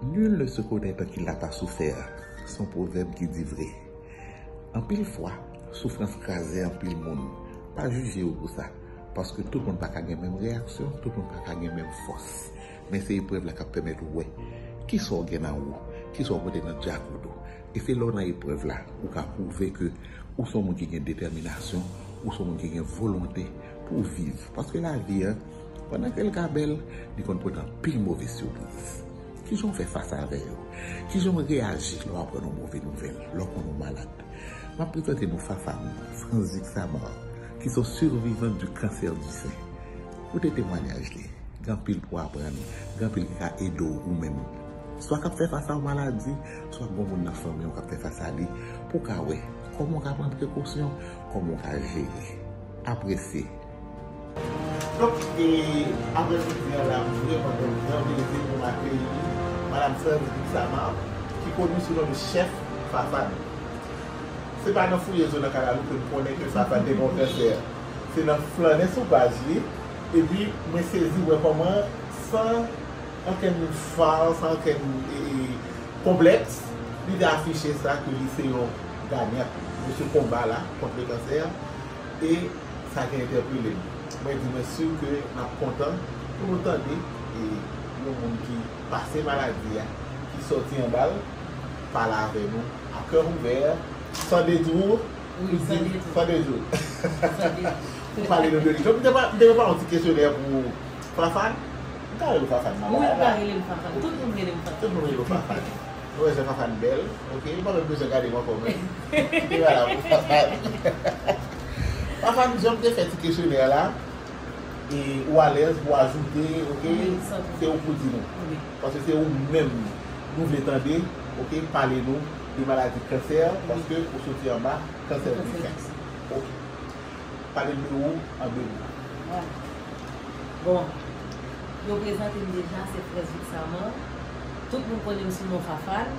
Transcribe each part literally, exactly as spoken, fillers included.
Nul ne se connaît tant qu'il n'a pas souffert. Se yon pwovèb ki di vre. Anpil fwa, soufrans kraze anpil moun. Pa jije yo pou sa, paske tout moun pa ka gen menm reyaksyon, tout moun pa ka gen menm fòs. Men se eprèv la k ap pèmèt ou wè kisa w gen nan ou, kisa w pote nan djakout ou. E se lè w nan eprèv la, ou ka pwouve ke ou se yon moun ki gen detèminasyon, ou se yon moun ki gen volonte pou w viv. Paske lavi a, pandan ke l ka bèl, li konn pote anpil move sipriz. Kijan w fè fas avè yo? Kijan w reyaji lè w aprann yon move nouvèl, lè w konn ou malad? M ap prezante nou Fafane, Franz Vixamar, ki se yon survivant du cancer du sein. Koute temwanyaj li. Gen anpil pou aprann, gen anpil ki ka ede w ou menm. Swa k ap fè fas a yon maladi, swa gen yon moun nan fanmi w k ap fè fas a li, pou w ka wè kòman w ka pran prekosyon, kòman w ka jere. Apresye. Donk, e, aprè midi a la, m vrèman gen yon gran plezi pou m akeyi Madanm Franz Vixamar, ki koni sou non de Chèf Fafane. Se pa nan fouye zo nan kalalou ke m konnen ke Fafane te gen yon kansè. Se nan flannen sou paj li, epi mwen sezi wè kòman, san okenn fal, san okenn, e, e, konplèks, li te afiche sa ke li se yon ganyan de ce combat-là contre le cancer, e sa te entèpele m. Mwen di mwen si ke n ap kontan pou nou tande, e, yon moun ki pase maladi a, ki sòti anba l, pale avè nou, à cœur ouvert, sans détour, Wi, san detour. San detour. San detour. Pou pale nou de li. Donk, m te pa, m te prepare yon ti kesyonè pou Fafane. M ka rele w Fafane nan bagay la. Wi, ou ka rele m Fafane. Tout moun rele m Fafane. Tout moun rele w Fafane. Ou wè jan Fafane bèl, ok? Ou pa menm bezwen gade m ankò menm. Li la la pou Fafane. Fafane, jan m te fè ti kesyonè la, e ou alèz pou ajoute, ok? Wi, san pwoblèm. Se ou pou di nou. Wi. Paske se ou menm nou vle tande, ok? Pale nou de maladi kansè, wi, paske ou soti anba kansè di sen. Kansè di sen. Ok. Pale m de ou an de mo. Bon. Bon. Yo prezante m deja, se Frè Vixamar. Tout moun konnen m sou non Fafane.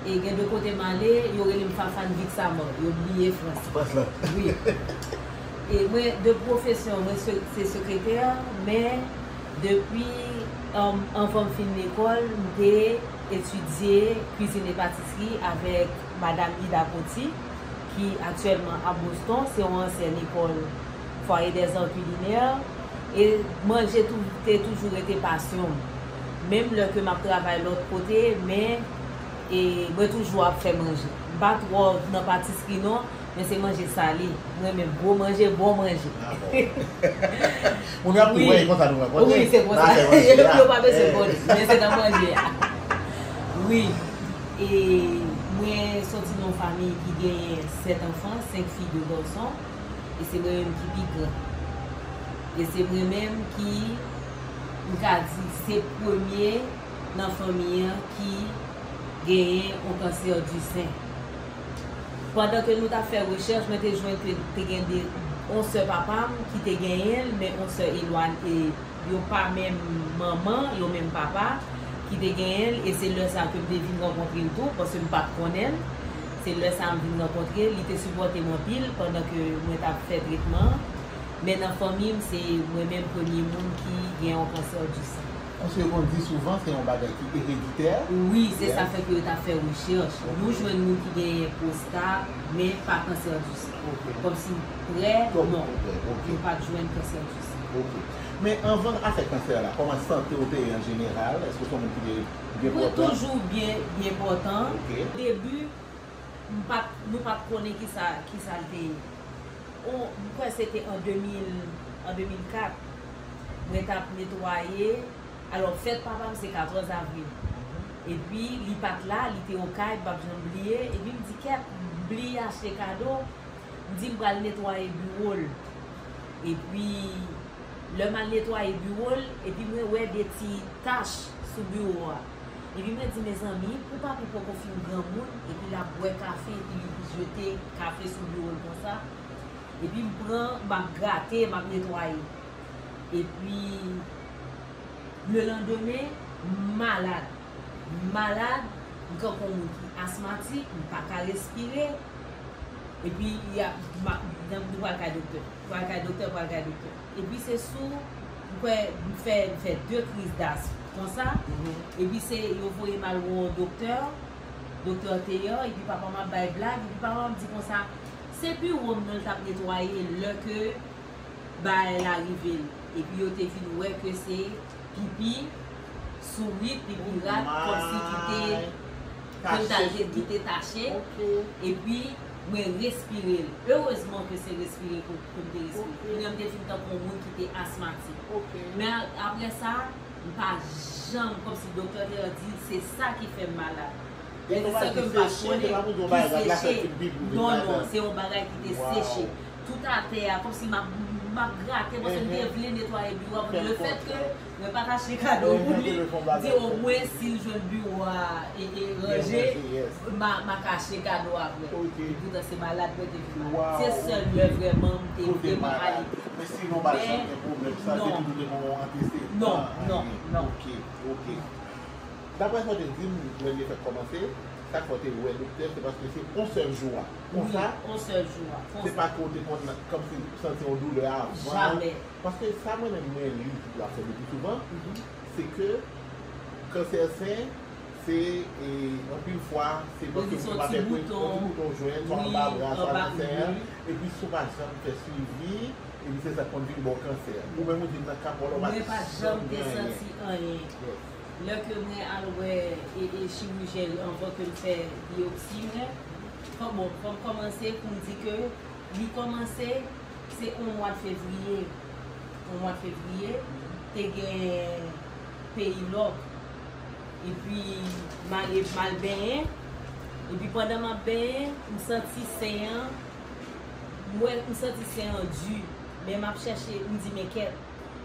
E gen de kote m ale, yo rele m Fafane Vixamar. Yo bliye Frans. Frans lan. Wi. E mwen, de pwofesyon, mwen se, se sekretè, men depi, um, anvan m fin lekòl, m te etidye kwizin e patisri avèk Madam Ida Coty, ki aktyèlman a Boston, se yon ansyen lekòl Foyer des Arts Culinaires, e manje tou, te toujou rete pasyon m. Menm lè ke m ap travay lòt kote, men, e, mwen toujou ap fè manje. M pa twò nan patisri non, men se manje sale. Mwen renmen gwo manje, bon manje. Ah bon. Moun yo ap tou wè, e konsa nou rankontre. Wi, se konsa. Nan afè manje a. Yo pa bezwen konnen, men se nan manje a. Wi. E mwen soti nan yon fanmi ki genyen sèt anfan, senk fi, de gason. E se mwen menm ki pi gran. E se mwen menm ki, m ka di, se premye nan fanmi an ki genyen yon kansè di sen. Pandan ke nou t ap fè rechèch, mwen te jwenn ke te gen de, yon sè papa m ki te genyen l, men yon sè elwanye, yo pa menm manman, yo menm papa, ki te genyen l, e se lè sa a ke m te vin rankontre l tou, paske m pa t konnen l. Se lè sa a m vin rankontre l, li te sipòte m anpil pandan ke mwen t ap fè tretman an. Men nan fanmi m, se mwen menm premye moun ki gen yon kansè di sen. Paske yo konn di souvan se yon bagay ki ereditè. Wi, se sa fè ke yo t ap fè rechèch. Ok. Nou jwenn moun ki genyen pwostat, men pa kansè di sen. Ok. Kòmsi prè, non. Twò prè, ok. Yo pa t jwenn kansè di sen. Ok. Men anvan afè kansè la, kòman sante w te ye an jeneral? Èske w se yon moun ki te byen pòtan? Mwen toujou byen, byen pòtan. Ok. Debi, m pa t, nou pa t konnen kisa, kisa l te ye. O, m kwè se te an de mil, an de mil kat. Mwen t ap netwaye. Alò, fèt papa m se katòz avril. Epi, li pa t la, li te Okay, m p ap janm bliye. Epi, m di, "Kèt, m bliye achte kado." M di, "M pral netwaye biwo l." Epi, lè m al netwaye biwo l, epi mwen wè de ti tach sou biwo a. Epi mwen di, "Mezanmi, pou papi poko fin granmoun, epi l ap bwè kafe, epi li jete kafe sou biwo l konsa." Epi m pran, m ap grate, m ap netwaye. Epi, lelandemen, m malad. M malad, m tankou yon moun ki asmatik, m pa ka respire. Epi, y a, m a, m pral kay doktè. Pral kay doktè, pral kay doktè. Epi, se sou, m kwè, m fè, m fè de kriz d'asm. Konsa, epi se yo voye m al wè yon doktè, doktè Théor, epi papa m ap bay blag, epi papa m ap di konsa, se biwo m nan l t ap netwaye lè ke bagay la rive l. Epi yo te vin wè ke se pipi sourit, pipi rat, kòmsi ki te, ke l ta, ki te tache. Epi mwen respire l. Erezman ke se respire ke, ke m te respire. Kounye a m te fin tankou yon moun ki te asmatik. Men a-, apre sa, m pa janm, kòmsi doktè Théor di, se sa ki fè m malad. Gen bagay ki seche, se pa pou di yon bagay la fè tout bib ou vin malad. Non, non, se yon bagay ki te seche. Tout atè a, kòmsi m ap, m ap grate, paske m te vle netwaye biwo a, le fèt ke mwen pa kache kado pou li, di omwen si l jwenn biwo a e, e ranje, m a, m a kache kado a vre. Poutan se malad mwen te vin malad. Se sèl lè vrèman m te vrèman alète. Men sinon, pa janm gen pwoblèm sante, toujou te gen yon antesedan, anyen. Non, non, non. Ok, ok. Daprè sa w te di m, lè l te fèk kòmanse, sa k fè w te wè doktè, se paske se yon sèl jou a. Konsa, yon sèl jou a. Se pa ke w te konn kòmsi santi yon doulè avan. Jamè. Paske sa mwen menm mwen li, m ap fè depi souvan, se ke kansè sen, se, e, anpil fwa, se paske w te pa fè kwe, yon ti bouton w jwenn, swa anba bra, swa nan sen an, epi si w pa janm fè swivi, epi se sa k konn vin ba w kansè. Ou menm ou di nan ka pa w la, ou pa janm gen anyen. Mwen pa janm te santi anyen. Lè ke mwen al wè e, e chirijyen anvan ke m fè biyopsi mwen, fò, bon, fò m kòmanse pou m di ke li kòmanse, se yon mwa fevriye. Yon mwa fevriye, te gen peyi lòk. Epi m ale, m al benyen. Epi pandan m ap benyen, m santi sen an, m wè, m santi sen an di. Men m ap chèche, m di, men kèt,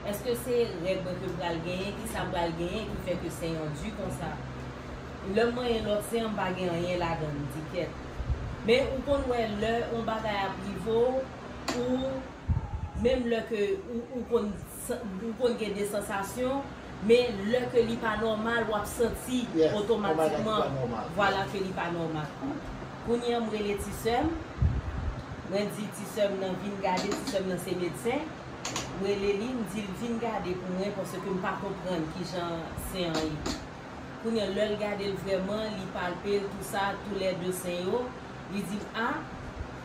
èske se règ mwen ke m pral genyen? Kisa m pral genyen ki fè ke sen an di konsa? Lè m manyen lòt sen an, m pa gen anyen ladan l, m di kèt. Men ou konn wè lè yon bagay ap rive w, ou, menm lè ke ou, ou konn san-, ou konn gen de sansasyon, men lè ke li pa nòmal, w ap santi otomatikman, vwala, ke li pa nòmal. Kounye a, m rele ti sè m, mwen di ti sè m nan vin gade, ti sè m nan se medsen. M rele li, m di l vin gade pou mwen, paske m pa konprann kijan sen an ye. Kounye a, lè l gade l vrèman, li palpe l, tou sa, toulède sen yo, li di m, a,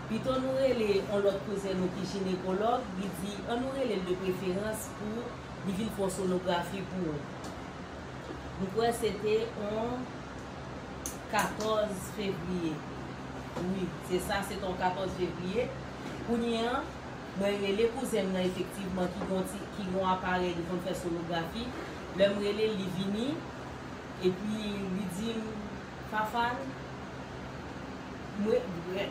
pito nou rele yon lòt kouzen nou ki jinekològ, li di, an nou rele l de preferans pou li vin fè yon sonografi pou ou. M kwè se te yon katòz fevriye. Wi, se sa, se te yon katòz fevriye. Kounye a, mwen rele kouzen m nan efektivman ki gon ti, ki gon aparèy li konn fè sonografi. Lè m rele l, li vini, epi li di m, Fafane, mwen,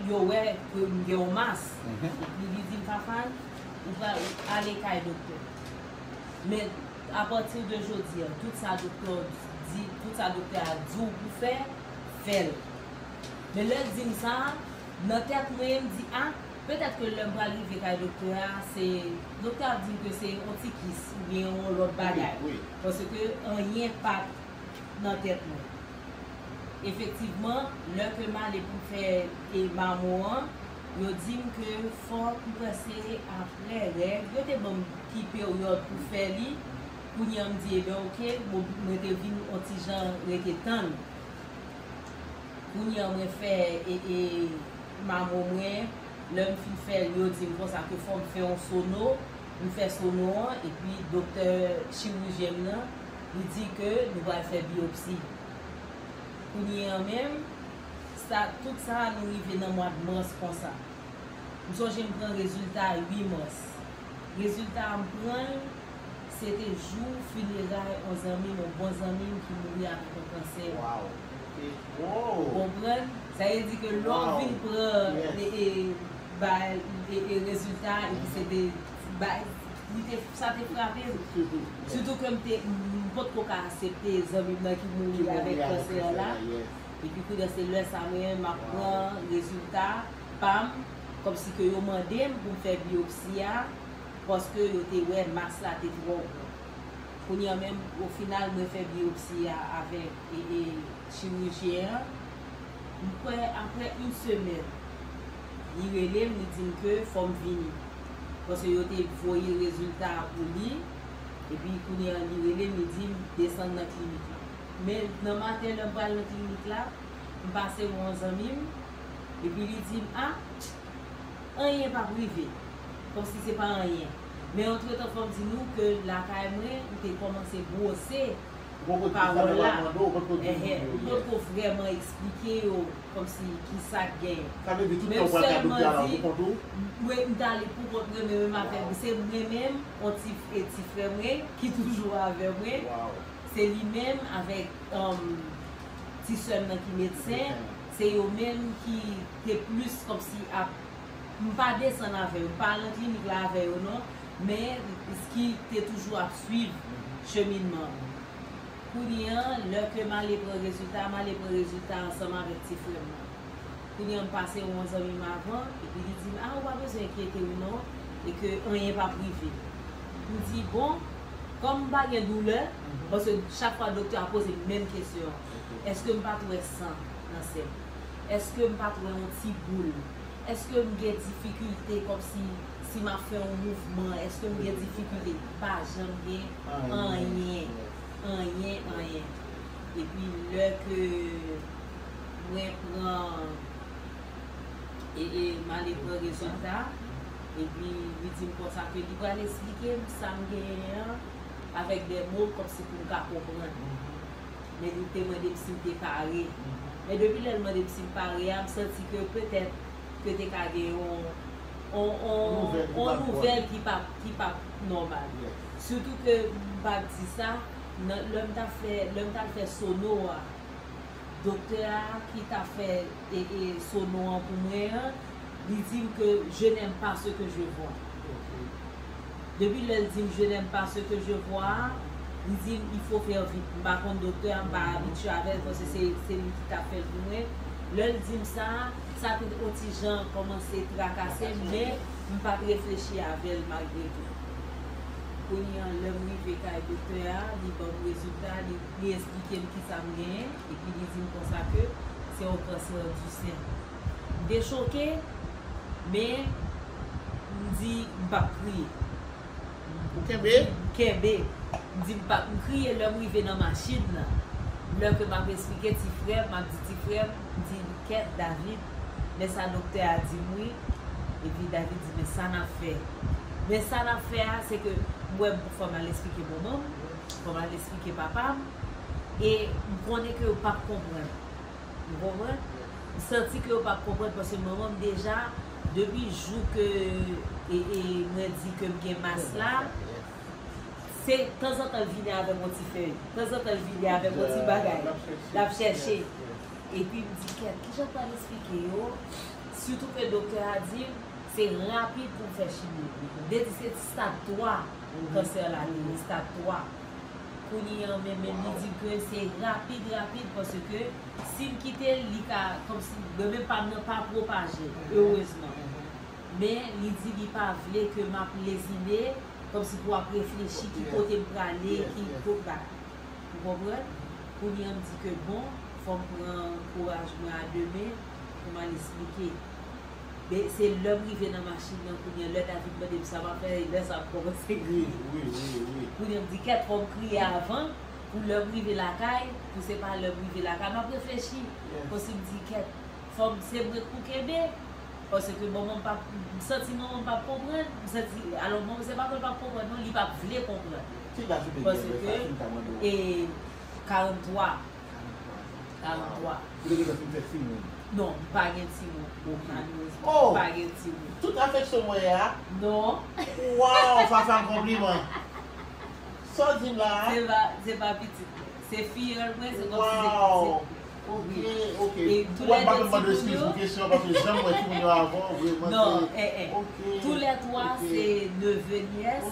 yo wè ke m gen yon mas. Epi li di m, Fafane, ou pral ale kay doktè. Men apati de jodi a, tout sa doktè di, tout sa doktè a di w pou fè, fè l. Men lè l di m sa, nan tèt mwen, m di, a, petèt ke lè m pral rive kay doktè a, se, doktè a ap di m ke se yon ti kis oubyen yon lòt bagay. Paske anyen pa t nan tèt mwen. Efektivman, lè ke m ale pou m fè, e, mamo an, yo di m ke fò m panse aprè règ, yo te ban m ki peryòd pou fè li. Kounye a m di, ebyen, oke, bon, mwen te vin yon ti jan rete tann. Kounye a mwen fè, e, e, mamo mwen, lè m fin fè l, yo di m konsa ke fò m fè yon sono, m fè sono an, epi doktè chirijyen m nan, li di ke nou pral fè biyopsi. Kounye a menm, sa, tout sa, nou rive nan mwa mas konsa. M sonje m pran rezilta uit mas. Rezilta a m pran l, se te jou fineray yon zanmi m, yon bon zanmi m ki mouri avèk yon kansè. Ou konprann? Sa vle di ke lè w vin pran, e, e, ba, e, e, rezilta a, epi se te, ba, li te, sa te frape m. Sitou ke m te, m potko ka aksepte zanmi m nan ki mouri avèk kansè la. Epi kounye a se lè sa mwen menm m ap pran rezilta pa m, kòmsi ke yo mande m pou m fè biyopsi a, paske yo te wè mas la te twò gran. Kounye a menm, ofinal, mwen fè biyopsi a avèk, e, e, chirijyen an. M kwè aprè yon semèn, li rele m, li di m ke fò m vini. Paske yo te voye rezilta a pou li. Epi kounye a li rele m, li di m desann nan klinik la. Men nan maten lè m pral nan klinik la, m pase wè yon zanmi m, epi li di m, a, anyen p ap rive. Kòmsi se pa anyen. Men antretan fò m di nou ke lakay mwen, m te kòmanse bwose pawòl la. Enhen, m potko vrèman eksplike yo kòmsi kisa k genyen. Sa vle di tout tan w pral ka doktè a la pou kont ou? Mwen, m t ale pou kont mwen, men menm avèk se mwen menm, yon ti, e ti frè mwen ki toujou avè mwen. Se li menm avèk um, ti sè m nan ki medsen. Se yo menm ki te plis kòmsi ap m pa desann avè yo, m pa al nan klinik la avè yo non, men ki te toujou ap swiv cheminman m. Kounye a, lè ke m ale pran rezilta, m ale pran rezilta ansanm avèk ti frè m nan. Kounye a, m pase yon zanmi m avan, epi li di m, a, ou pa bezwen enkyete w non, e ke anyen p ap rive. M di, bon, kòm m pa gen doulè, paske chak fwa doktè a poze m menm kesyon an, èske m pa t wè san nan sè m? Èske m pa t wè yon ti boul? Èske m gen difikilte kòmsi si m ap fè yon mouvman, èske m gen difikilte? Pa janm gen anyen, anyen, anyen. Epi lè ke mwen pran, e, e m ale pran rezilta, epi li di m konsa ke li pral esplike m sa m genyen an avèk de mo kòmsi pou m ka konprann. Men li te mande m si m te pare. Men depi lè l mande m si m pare a, m santi ke petèt ke te ka gen yon, yon, yon, yon nouvèl ki p ap, ki p ap nòmal. Sitou ke m p ap di sa, nan, lè m t ap fè, lè m t al fè sono a, doktè a ki t ap fè e, e, sono an pou mwen an, li di m ke je n'aime pas ce que je vois. Depi lè l di m je n'aime pas ce que je vois a, li di m il faut faire vite. M pa konn doktè a, m pa abitye avè l, paske se, se li ki t ap fè l pou mwen. Lè l di m sa, sa te yon ti jan kòmanse trakase m, men m pa t reflechi avè l malgre tou. Kounye a, lè m rive kay doktè a, li ban m rezilta, li, li esplike m kisa m genyen, epi li di m konsa ke se yon kansè di sen. M te choke, men m di m p ap kriye. Ou kenbe? M kenbe. M di m p ap, m kriye lè m rive nan machin nan. Lè ke m ap esplike ti frè m, m ap di ti frè m, m di, kèt David, men sa doktè a di m wi. Epi David di, men sa n ap fè? Men sa n ap fè a, se ke m wè fò m al esplike manman m, fò m al esplike papa m, e m konnen ke yo p ap konprann. Ou konprann? M santi ke yo p ap konprann paske manman m deja, depi jou ke e, e, mwen di ke m gen mas la, se tanzantan l vini avèk yon ti fèy, tanzantan l vini avèk yon ti bagay, l ap chèche. Epi m di, kèt, kijan m pral esplike yo? Sitou ke doktè a di m se rapid pou m fè chimyo. M te di se stad twa kansè la li ye, stad twa. Kounye an menm, menm li di ke se rapid, rapid, paske si m kite l, li ka, kòmsi, mwen menm pa m nan pa pwopaje, erezman. Men li di li pa vle ke m ap lezine, kòmsi pou ap reflechi ki kote m prale, ki kote bagay. Ou konprann? Kounye an m di ke bon, fò m pran kouraj mwen a de men pou m al esplike. Men se lè m rive nan machin nan kounye an, lè David mande m sa m ap fè, e lè sa m kòmanse kriye. Wi, wi, wi, wi. Kounye an m di kèt, fò m kriye avan, pou lè m rive lakay, pou se pa lè m rive lakay, m ap reflechi. Kòmsi m di kèt, fò m, se mwen k pou kenbe. Paske manman m p ap, m santi manman m p ap konprann, m santi, alò manman se pa ke l p ap konprann non, li p ap vle konprann. Ki laj ou te gen lè sa, si m ka mande w? E, karant twa. Karant twa. Ou te gentan fin fè timoun? Non, m pa gen timoun. Malerezman, m pa gen timoun. Tout afeksyon mwen a? Non. Waw, sa fè m konpliman. Sa w di m la a? Se pa, se pa pitit mwen. Se fiyèl mwen, se kòmsi se pitit mwen. Ok, ok. Ou wè m pa menm mande eskiz pou kesyon an, paske jan m wè timoun yo avan, vrèman se... Non, eh, eh. Tou lè twa se neve nyès,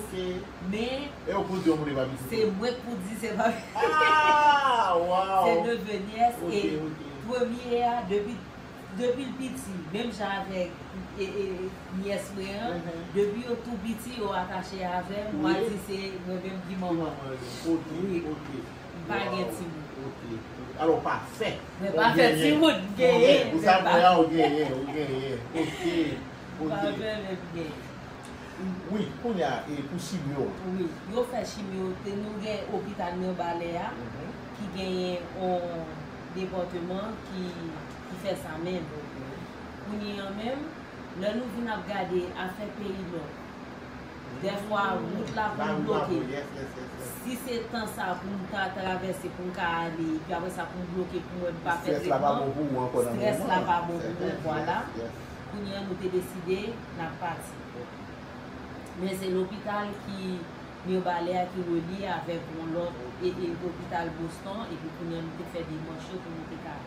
men se mwen k pou di se pa pitit mwen. Ah, waw. Se neve nyès, e premye a, depi, depi l piti, menm jan avèk, e, e, nyès mwen an, depi yo tou piti, yo atache avè m, m a di se mwen menm ki manman. Wi. M pa gen timoun. Alò, pafè. Mwen pa fè timoun, m genyen. Ou sa mwen a, ou genyen, ou genyen. Ok. M pa fè, men m genyen. Wi, kounye a, e pou chimyo. Wi, yo fè chimyo. Te nou gen opital Mibalè a, ki genyen yon depatman ki, ki fè sa menm. Kounye an menm, lè nou vin ap gade afè peyi lòt, dèfwa wout la pou nou bloke. Si se tan sa pou m ta travèse, pou m ka ale, epi apre sa pou m bloke, pou mwen m pa fè tretman, strès la pa bon pou mwen, vwala. Kounye an nou te deside n ap pati. Men se lopital ki Mibalè a ki relye avèk yon lòt e, e lopital Boston, epi kounye an nou te fè demach yo pou nou te ka.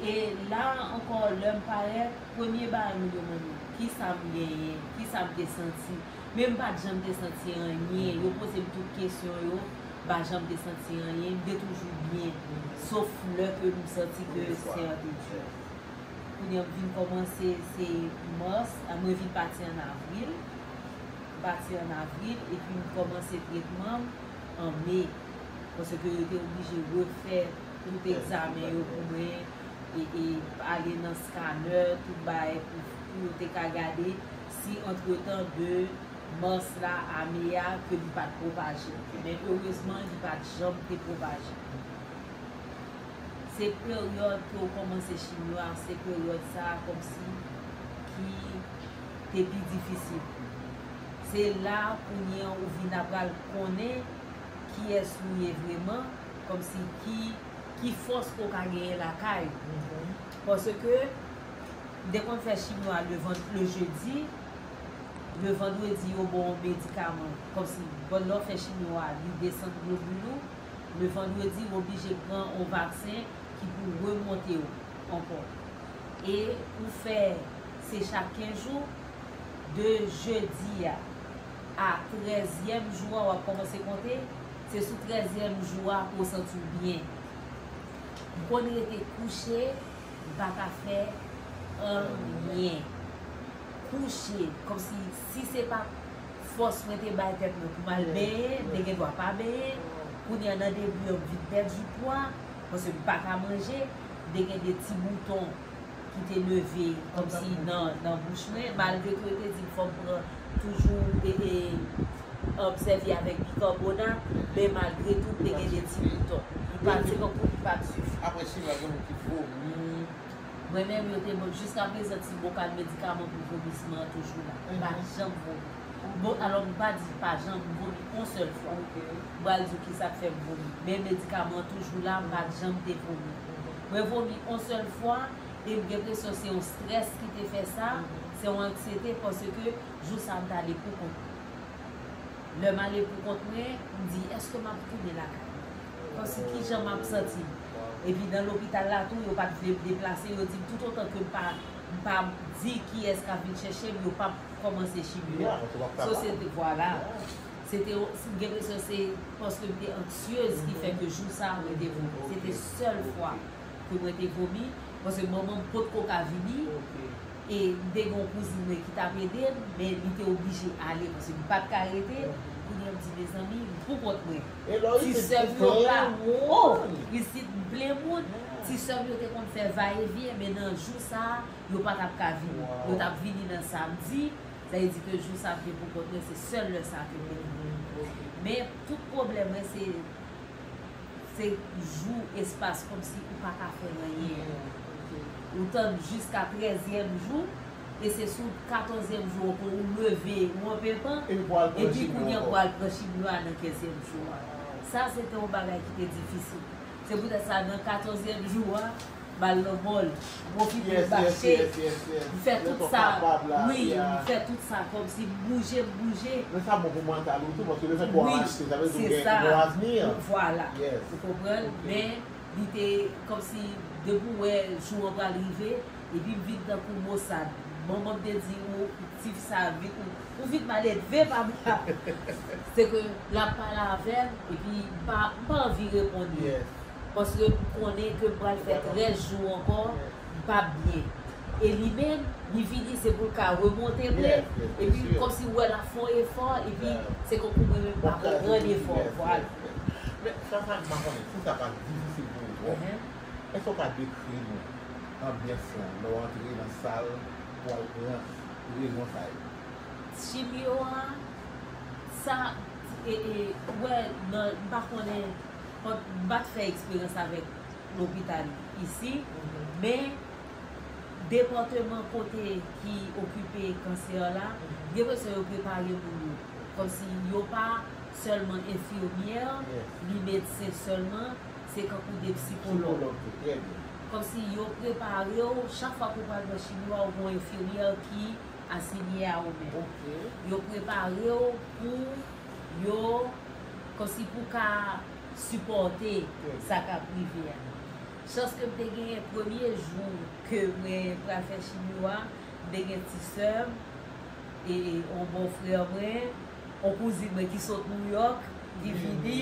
E la ankò, lè m parèt, premye bagay moun yo mande m, kisa m genyen, kisa m te santi. Men m pa t janm te santi anyen. Yo poze m tout kesyon yo, m pa janm te santi anyen. M te toujou byen, sof lè ke m santi ke Seyè te di. Kounye a m vin kòmanse se mas, a, mwen vin pati an avril. M pati an avril, epi m kòmanse tretman m an me. Paske yo te oblije refè tout egzamen yo pou mwen, e, e ale nan skanè, tout bagay pou, pou yo te ka gade si antretan de mas la a me a ke li pa t pwopaje. Men erezman, li pa t janm te pwopaje. Se peryòd ke w kòmanse chimyo a, se peryòd sa a kòmsi ki te pi difisil. Se la kounye an ou vin apral konnen kiyès ou ye vrèman, kòmsi ki, ki fòs ke w ka genyen lakay ou. Paske m te konn fè chimyo a le, le jedi, le vandredi yo ba w medikaman. Kòmsi, bon, lè w fè chimyo a, li desann globil ou. Le vandredi, w oblije pran yon vaksen ki pou remonte w ankò. E ou fè se chak kenz jou, de jedi a a trèzyèm jou a, w ap kòmanse konte, se sou trèzyèm jou a pou w santi w byen. M konn rete kouche, m pa ka fè anyen. Kouche, kòmsi si se pa fòs mwen te bay tèt mwen pou m al benyen, m te gen dwa pa benyen. Kounye a nan debi an, m vin pèdi pwa, paske m pa ka manje. M te gen de ti bouton ki te leve kòmsi nan, nan bouch mwen, malgre ke yo te di m fò m pran toujou e, e, um, sèvi avèk bikarbonat, men malgre tou, m te gen de ti bouton. Li pa, se tankou li pa t sifi. Apre chimyo a, gen moun ki vomi. Mwen menm, yo te ban m jiskaprezan ti bokal medikaman pou vomisman an toujou la. M pa janm vomi. Bon, alò, m pa di pa janm, m vomi yon sèl fwa. M pral di w kisa k fè m vomi. Men medikaman an toujou la, m pa janm te vomi. Mwen vomi yon sèl fwa, e m gen enpresyon se yon strès ki te fè sa, se yon anksyete, paske jou sa a m t ale pou kont mwen. Lè m ale pou kont mwen, m di, èske m ap tounen lakay mwen? Kòmsi kijan m ap santi m? Epi nan lopital la tou, yo pa t vle m deplase, yo di m toutotan ke m pa, m pa di kiyès k ap vin chèche m, yo p ap kòmanse chimyo a. So, se te, vwala. Se te, m gen enpresyon se paske m te anksyez ki fè ke jou sa a mwen te vomi. Se te sèl fwa ke mwen te vomi, paske manman m potko ka vini. E m te gen yon kouzin mwen ki t ap ede m, men li te oblije ale, paske m pa t ka rete. Kounye a m di, mezanmi, m pou kont mwen. Ti sè m yo la, oh, isit m plen moun. Ti sè m yo te konn fè vayevyen, men nan jou sa a, yo pa t ap ka vini. Yo t ap vini nan samdi, sa vle di ke jou sa a m te pou kont mwen, se sèl lè sa a ke m te vini. Men tout pwoblèm mwen, se se jou, espas, kòmsi ou pa ka fè anyen. Ou tann jiska trèzyèm jou, e se sou katòzyèm jou ankò ou leve, ou anpenpan, epi kounye a ou al pran chimyo a nan kenzyèm jou a. Sa, se te yon bagay ki te difisil. Se poutèt sa, nan katòzyèm jou a, m al nan mòl, m pwofite m mache, m fè tout sa, wi, m fè tout sa, kòmsi m bouje, m bouje. Men sa bon pou mantal ou tou, paske lefètke w al achte, sa vle di w gen yon avni. Vwala. Ou konprann? Men, li te, kòmsi, depi w wè jou an pral rive, epi m vin tankou mosad. Manman m te di, ou, ti fi sa, vin, ou, ou vin maledve, papa. Se ke l ap pale avè m, epi m pa, m pa anvi reponn li. Paske m konnen ke m pral fè trèz jou ankò, m p ap byen. E li menm, li vini, se pou l ka remonte vre. Epi kòmsi w wè l ap fè yon efò, epi se kòmsi mwen menm m pa konprann efò. Vwala. Men, Sasha, m pa konnen si sa pa difisil pou ou twòp. Èske w ka dekri nou anbyans lan lè w antre nan sal pou w al pran rezon sa yo? Chimyo a, sa, e, e, wè, nan, m pa konnen, m pa t fè eksperyans avèk lopital isi, men depatman kote ki okipe kansè la, gen presyon yo prepare moun yo. Kòmsi yo pa sèlman enfimyè, ni medsen sèlman, se kankou de psikològ. Kòmsi yo prepare w, chak fwa ke w pral nan chimyo a, ou gen yon enfimyè ki asinye a ou menm. Yo prepare w pou yo, kòmsi pou ka sipòte sa k ap rive a. Chans ke m te genyen premye jou ke mwen pral fè chimyo a, m te gen ti sè m, e yon bò frè mwen, yon kouzin mwen ki sot Nouyòk, ki vini,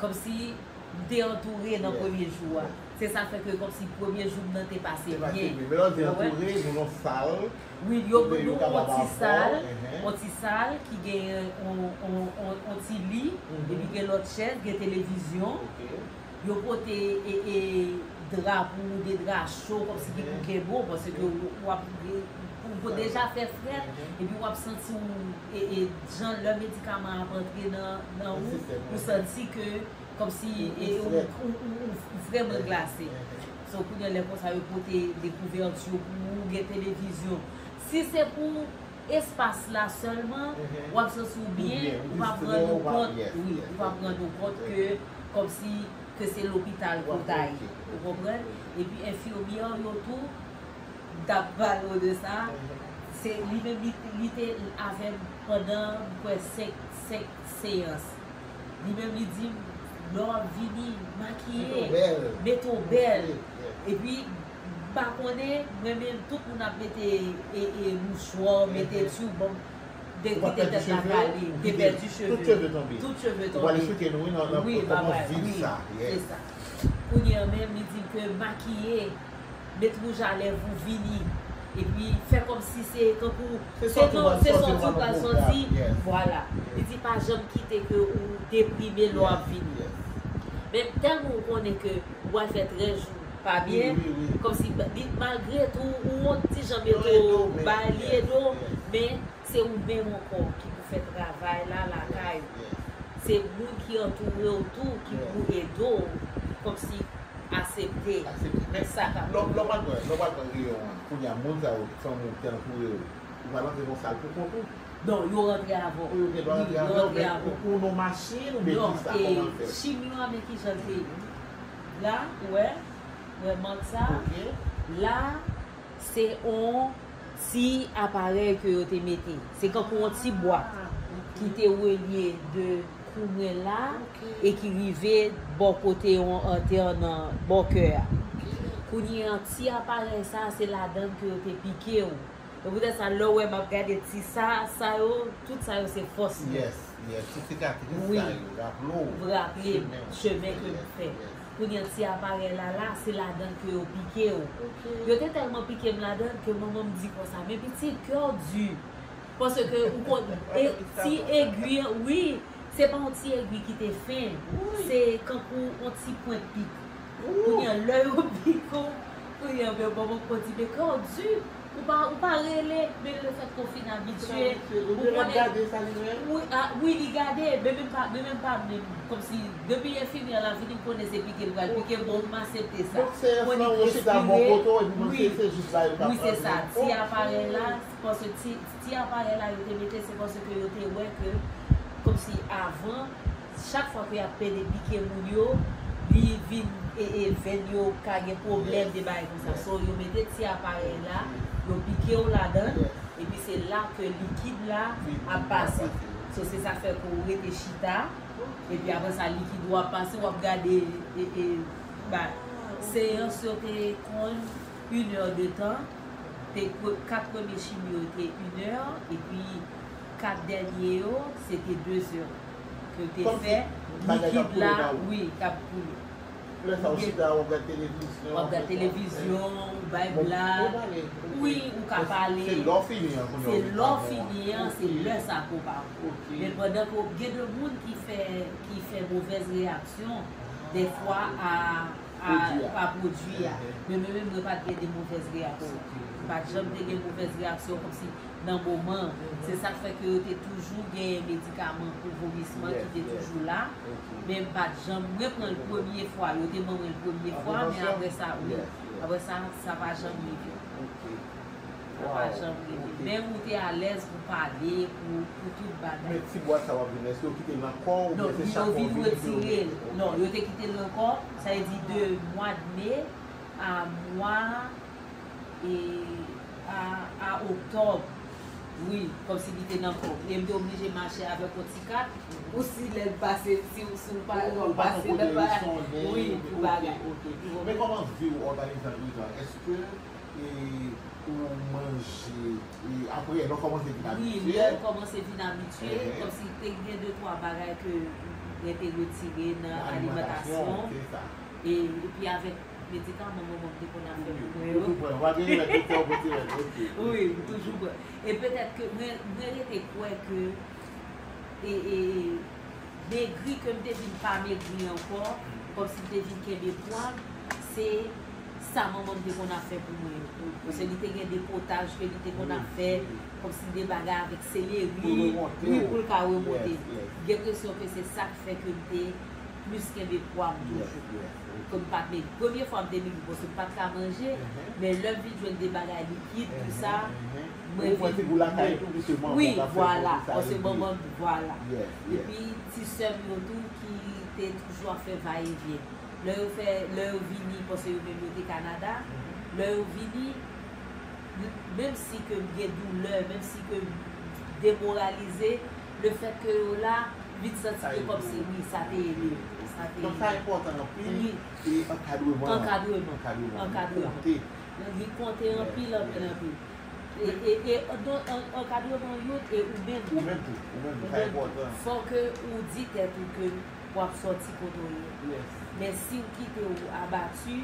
kòmsi m te antoure nan premye jou a. Se sa fè ke kòmsi premye jou m nan te pase byen. Men lè w di antoure, nou nan sal. Wi, yo ban nou yon ti sal, yon ti sal ki gen yon, yon, yon, yon ti li, epi gen lòt chèz, gen televizyon. Yo pote e, e, dra pou ou, de dra cho, kòmsi ki pou kenbe w, paske w, w ap, ou deja fè frèt, epi w ap santi w, e, e, jan lè medikaman ap antre nan, nan ou, ou santi ke kòmsi, e, ou, ou, ou, ou vrèman glase. So, kounye a, lè konsa, yo pote de kouvèti pou ou, gen televizyon. Si se pou espas la sèlman, w ap santi w byen, ou p ap rann ou kont, wi, ou p ap rann ou kont ke, kòmsi, ke se lopital ke w ta ye. Ou konprann? Epi enfimyè yo tou, m t ap pale w de sa, se li menm li, li te avè m pandan, m kwè, senk, senk seyans. Li menm li di m, lè w ap vini, makiye, mete w bèl. Epi, m pa konnen, mwen menm, tout moun ap mete, e, e, mouchwa, mete ti ruban, dekri te tèt la kale, te pèdi cheve. Tout cheve tonbe. Tout cheve tonbe. Ou pral eksplike nou, wi, nan, nan kòman viv sa. Yes. Se sa. Kounye a menm, li di m ke makiye, met wouj a lèv ou, vini. Epi fè kòmsi se tankou se nan, se sòti w pral sòti. Vwala. Li di pa janm kite ke ou deprime lè w ap vini. Men tèlman ou konnen ke ou pral fè trèz jou pa byen, kòmsi li, malgre tou, ou wont ti jan mete w, ba li ede w, men se ou menm ankò ki pou fè travay la lakay ou. Se moun ki antoure w tou ki pou ede w, kòmsi aksepte. Aksepte. Men sa ka lè w, lè w pral pran, lè w pral pran reyon an, kounye a, moun sa yo, fanmi w ki antoure w, ou pral rantre nan sal pou kont ou? Non, yo rantre avè w. Ou gen dwa rantre avè w, men ou, ou nan machin, oubyen kisa, kòman l fèt? Chimyo a, men kijan l te ye. La, ou wè, ou wè mank sa. La, se yon ti aparèy ke yo te mete. Se kankou yon ti bwat ki te relye de kou mwen la e ki rive bò kote yon antè nan bò kè a. Kounye a, ti aparèy sa, se ladan l ke yo te pike w. Se poutèt sa, lè w wè m ap gade ti sa, sa yo, tout sa yo se fòs mwen. Yes, yes, tout sikatris sa yo, raple w. Raple m chemen ke m fè. Kounye a, ti aparèy la la, se ladan l ke yo pike w. Yo te tèlman pike m ladan l ke manman m di konsa, men pitit, kè w di. Paske ou konn, e, ti egwi an, wi, se pa yon ti egwi ki te fen. Se kankou yon ti pwent pik. Kounye a, lè yo pike w, kounye a, men manman m konn di, men kè w di, ou pa, ou pa rele, men lefètke w fin abitye, ou konnen. Wi, a, wi, li gade, men menm pa, men menm pa menm, kòmsi, depi enfimyè la vini, m konnen se pike l pral pike, bon, m aksepte sa. Konik respire. Wi, se sa, ti aparèy la, paske ti, ti aparèy la yo te mete, se paske yo te wè ke, kòmsi avan, chak fwa ke y ap pede pike moun yo, li vin, e, e, venn yo ka gen pwoblèm, de bagay konsa. So, yo mete ti aparèy la, yo pike w ladan l, epi se la ke likid la ap pase. So, se sa k fè ke w rete chita, epi apre sa, likid ou ap pase, w ap gade, e, e, ba, seyans yo te konn inè de tan. Te pre-, kat premye chimyo yo te inè, epi kat dènye yo, se te dezè. Ke yo te fè, likid la, wi, k ap koule. Lè sa w chita, w ap gade televizyon. W ap gade televizyon, ou bay blag. Wi, ou ka pale. Se lè w fini an, kounye a. Se lè w fini an, se lè sa ke w pa bon. Men pandan ke w gen de moun ki fè, ki fè movèz reyaksyon, dèfwa a, a pwodui a. Men mwen menm, mwen pa t gen de movèz reyaksyon. M pa t janm te gen movèz reyaksyon kòmsi nan moman. Se sa k fè ke yo te toujou genyen medikaman pou vomisman ki te toujou la. Men m pa t janm, mwen pran l premye fwa, yo te ban mwen l premye fwa, men apre sa, wi. Apre sa, sa pa janm rive. Sa pa janm rive. Men ou te alèz pou pale, pou, pou tout bagay. Men ti bwat sa w ap vin, èske yo kite l nan kò w oubyen se chak fwa w vini pou yo mete? Non, yo te kite l nan kò, sa vle di de mwa de me a mwa, e, a, a oktòb. Wi, kòmsi li te nan kò m. E m te oblije mache avèk yon ti kat. Ou si lè l pase, si, si w pa, ou pa pase lè l pa. Wi, tout bagay. Men kòman vi w òganize an detan? Èske e ou manje, e apre, lè w kòmanse vin abitye. Wi, lè w kòmanse vin abitye, kòmsi te gen de twa bagay ke mwen te retire nan alimantasyon. E, epi avèk medikaman manman m te konn ap fè pou mwen yo. Ou toujou pran, w ap vin wè doktè w pou ti rèd, ok. Wi, m toujou pran. E petèt ke mwen, mwen rete kwè ke, e, e, e, Megri ke m te vin pa megri ankò, kòmsi m te vin kenbe pwa m, se sa manman m te konn ap fè pou mwen yo. Paske li te gen de potaj ke li te konn ap fè, kòmsi de bagay avèk seleri, wi, pou l ka remonte. M gen enpresyon ke se sa k fè ke m te plis kenbe pwa m toujou. Ke m pa t megri. Premye fwa m te megri, paske m pa t ka manje, men lè m vin jwenn de bagay likid, tou sa, Mwen vin, wi, vwala, paske manman, vwala. Epi ti sè m yo tou ki te toujou ap fè vayevyen. Lè yo fè, lè yo vini, paske yo menm yo te Kanada, lè yo vini, menm si ke m gen doulè, menm si ke m demoralize, lefèt ke yo la, vin santi ke kòmsi, wi, sa te ede m. Sa te ede m. Donk sa enpòtan anpil, e ankadreman. Ankadreman. Ankadreman. Li konte anpil, anpil, anpil. E, e, e, don, an, ankadreman yo, e ou menm tou. Ou menm tou, ou menm tou, sa enpòtan. Fò ke ou di tèt ou ke w ap sòti kote w ye. Men si w kite w abati,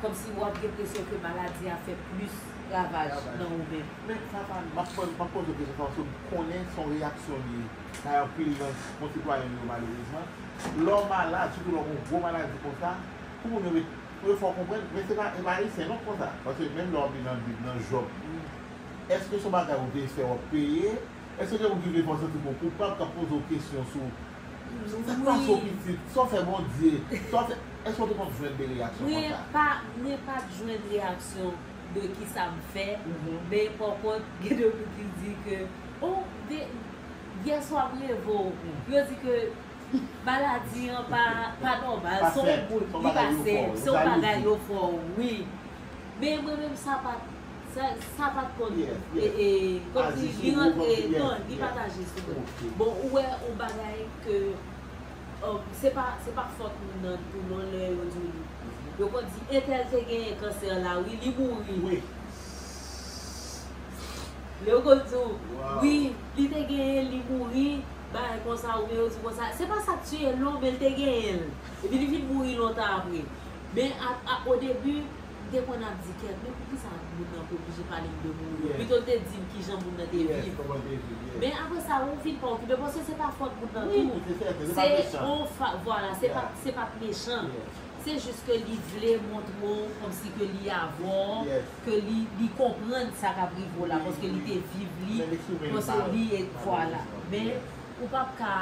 kòmsi w ap gen enpresyon ke maladi a fè plis ravaj nan ou menm. Men, Safan, m ap, m ap poze w kesyon sa, paske m konnen se yon reyaksyon li ye. Sa anpil nan konsitwayen nou yo, malerezman. Lè w malad, sitou lè w gen yon gwo maladi konsa, pou moun yo ret Wi, fò w konprann, men se pa, e pa ayisyen non k konsa. Paske menm lè w ap li nan Bib, nan Jòb, èske se yon bagay ou te fè w ap peye? Èske gen moun ki vle fè w santi w koupab, k ap poze w kesyon sou, sou sa k pase w pitit, sa w fè Bondye, sa w fè, èske w te konn jwenn de reyaksyon konsa? Mwen pa, mwen pa t jwenn reyaksyon de kisa m fè, men pa kont, gen de moun ki di ke, o, de, yèswa m reve w. Yo di ke Maladi an pa, pa nòmal, se yon bout, li pa senp, se yon bagay yo fè w, wi. Men mwen menm sa pa t, sa, sa pa t konn, e, e, kòmsi li rantre, non, li pa t aji sou mwen. Bon, ou wè yon bagay ke, um, se pa, se pa fòt moun nan tou non lè yo di w li. Yo konn di, entèl te genyen kansè la, wi, li mouri. Lè yo konn di w, wi, li te genyen l, li mouri, bagay konsa, oubyen yo di konsa. Se pa sa k tiye l non, men l te genyen l. Epi li vin mouri lontan apre. Men a, a, o debi, m te konn ap di kèt, men poukisa moun nan oblije pale m de mouri? Pito l te di m kijan moun nan te viv. Men apre sa, ou vin pa okipe, paske se pa fòt moun nan tou. Se on fa-, vwala, se pa, se pa t mechan. Se jis ke li vle montre w kòmsi ke li avè w, ke li, li konprann sa k ap rive w la, paske li te viv li, paske li, vwala. Men, ou p ap ka,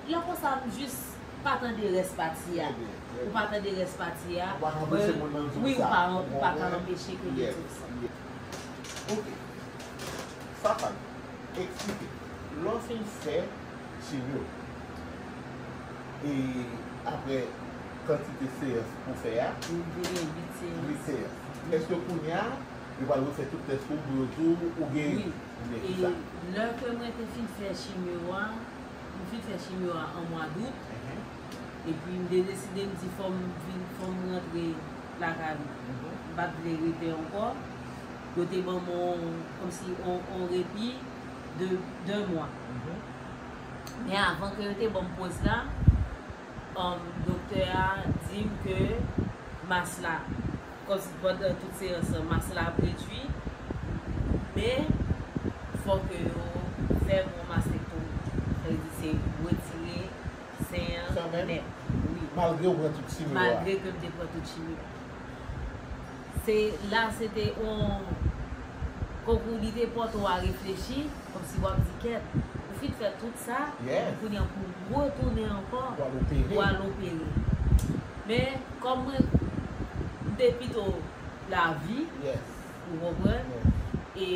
lè konsa, m jis pa tande rès pati a. Ou pa tande rès pati a. Wi, ou pa, ou pa ka anpeche ke li di w sa. Ok. Safan, eksplike. Lè w fin fè chimio, e apre kantite seyans ou fè a, m te gen uit seyans. Uit seyans. Èske kounye a, yo pral refè tout tès pou ou, pou yo di w ou geri? Wi. Oubyen kisa? E lè ke mwen te fin fè chimio a, m fin fè chimio a an mwa dout. Epi m te deside, m di fò m vin, fò m rantre lakay mwen. M pa t vle rete ankò. Yo te ban m on, kòmsi on, on repi de, de mwa. Men avan ke yo te ban m poz la, um, doktè a di m ke mas la, kòmsi pandan tout seyans lan, mas la ap redui, men fò ke yo fè m yon mastektomi. Sa vle di se retire sen an nèt. Wi, Malgre w pran tout chimyo a. Malgre ke m te pran tout chimyo. Se la, se te yon konkou li te pote w a reflechi, kòmsi w ap di kèt. Ou fin fè tout sa, Yeah. Kounye a pou w retounen ankò, Pou al opere. Pou al opere. Men, kòm mwen, m te pito lavi, Yes. ou konprann? Yes. E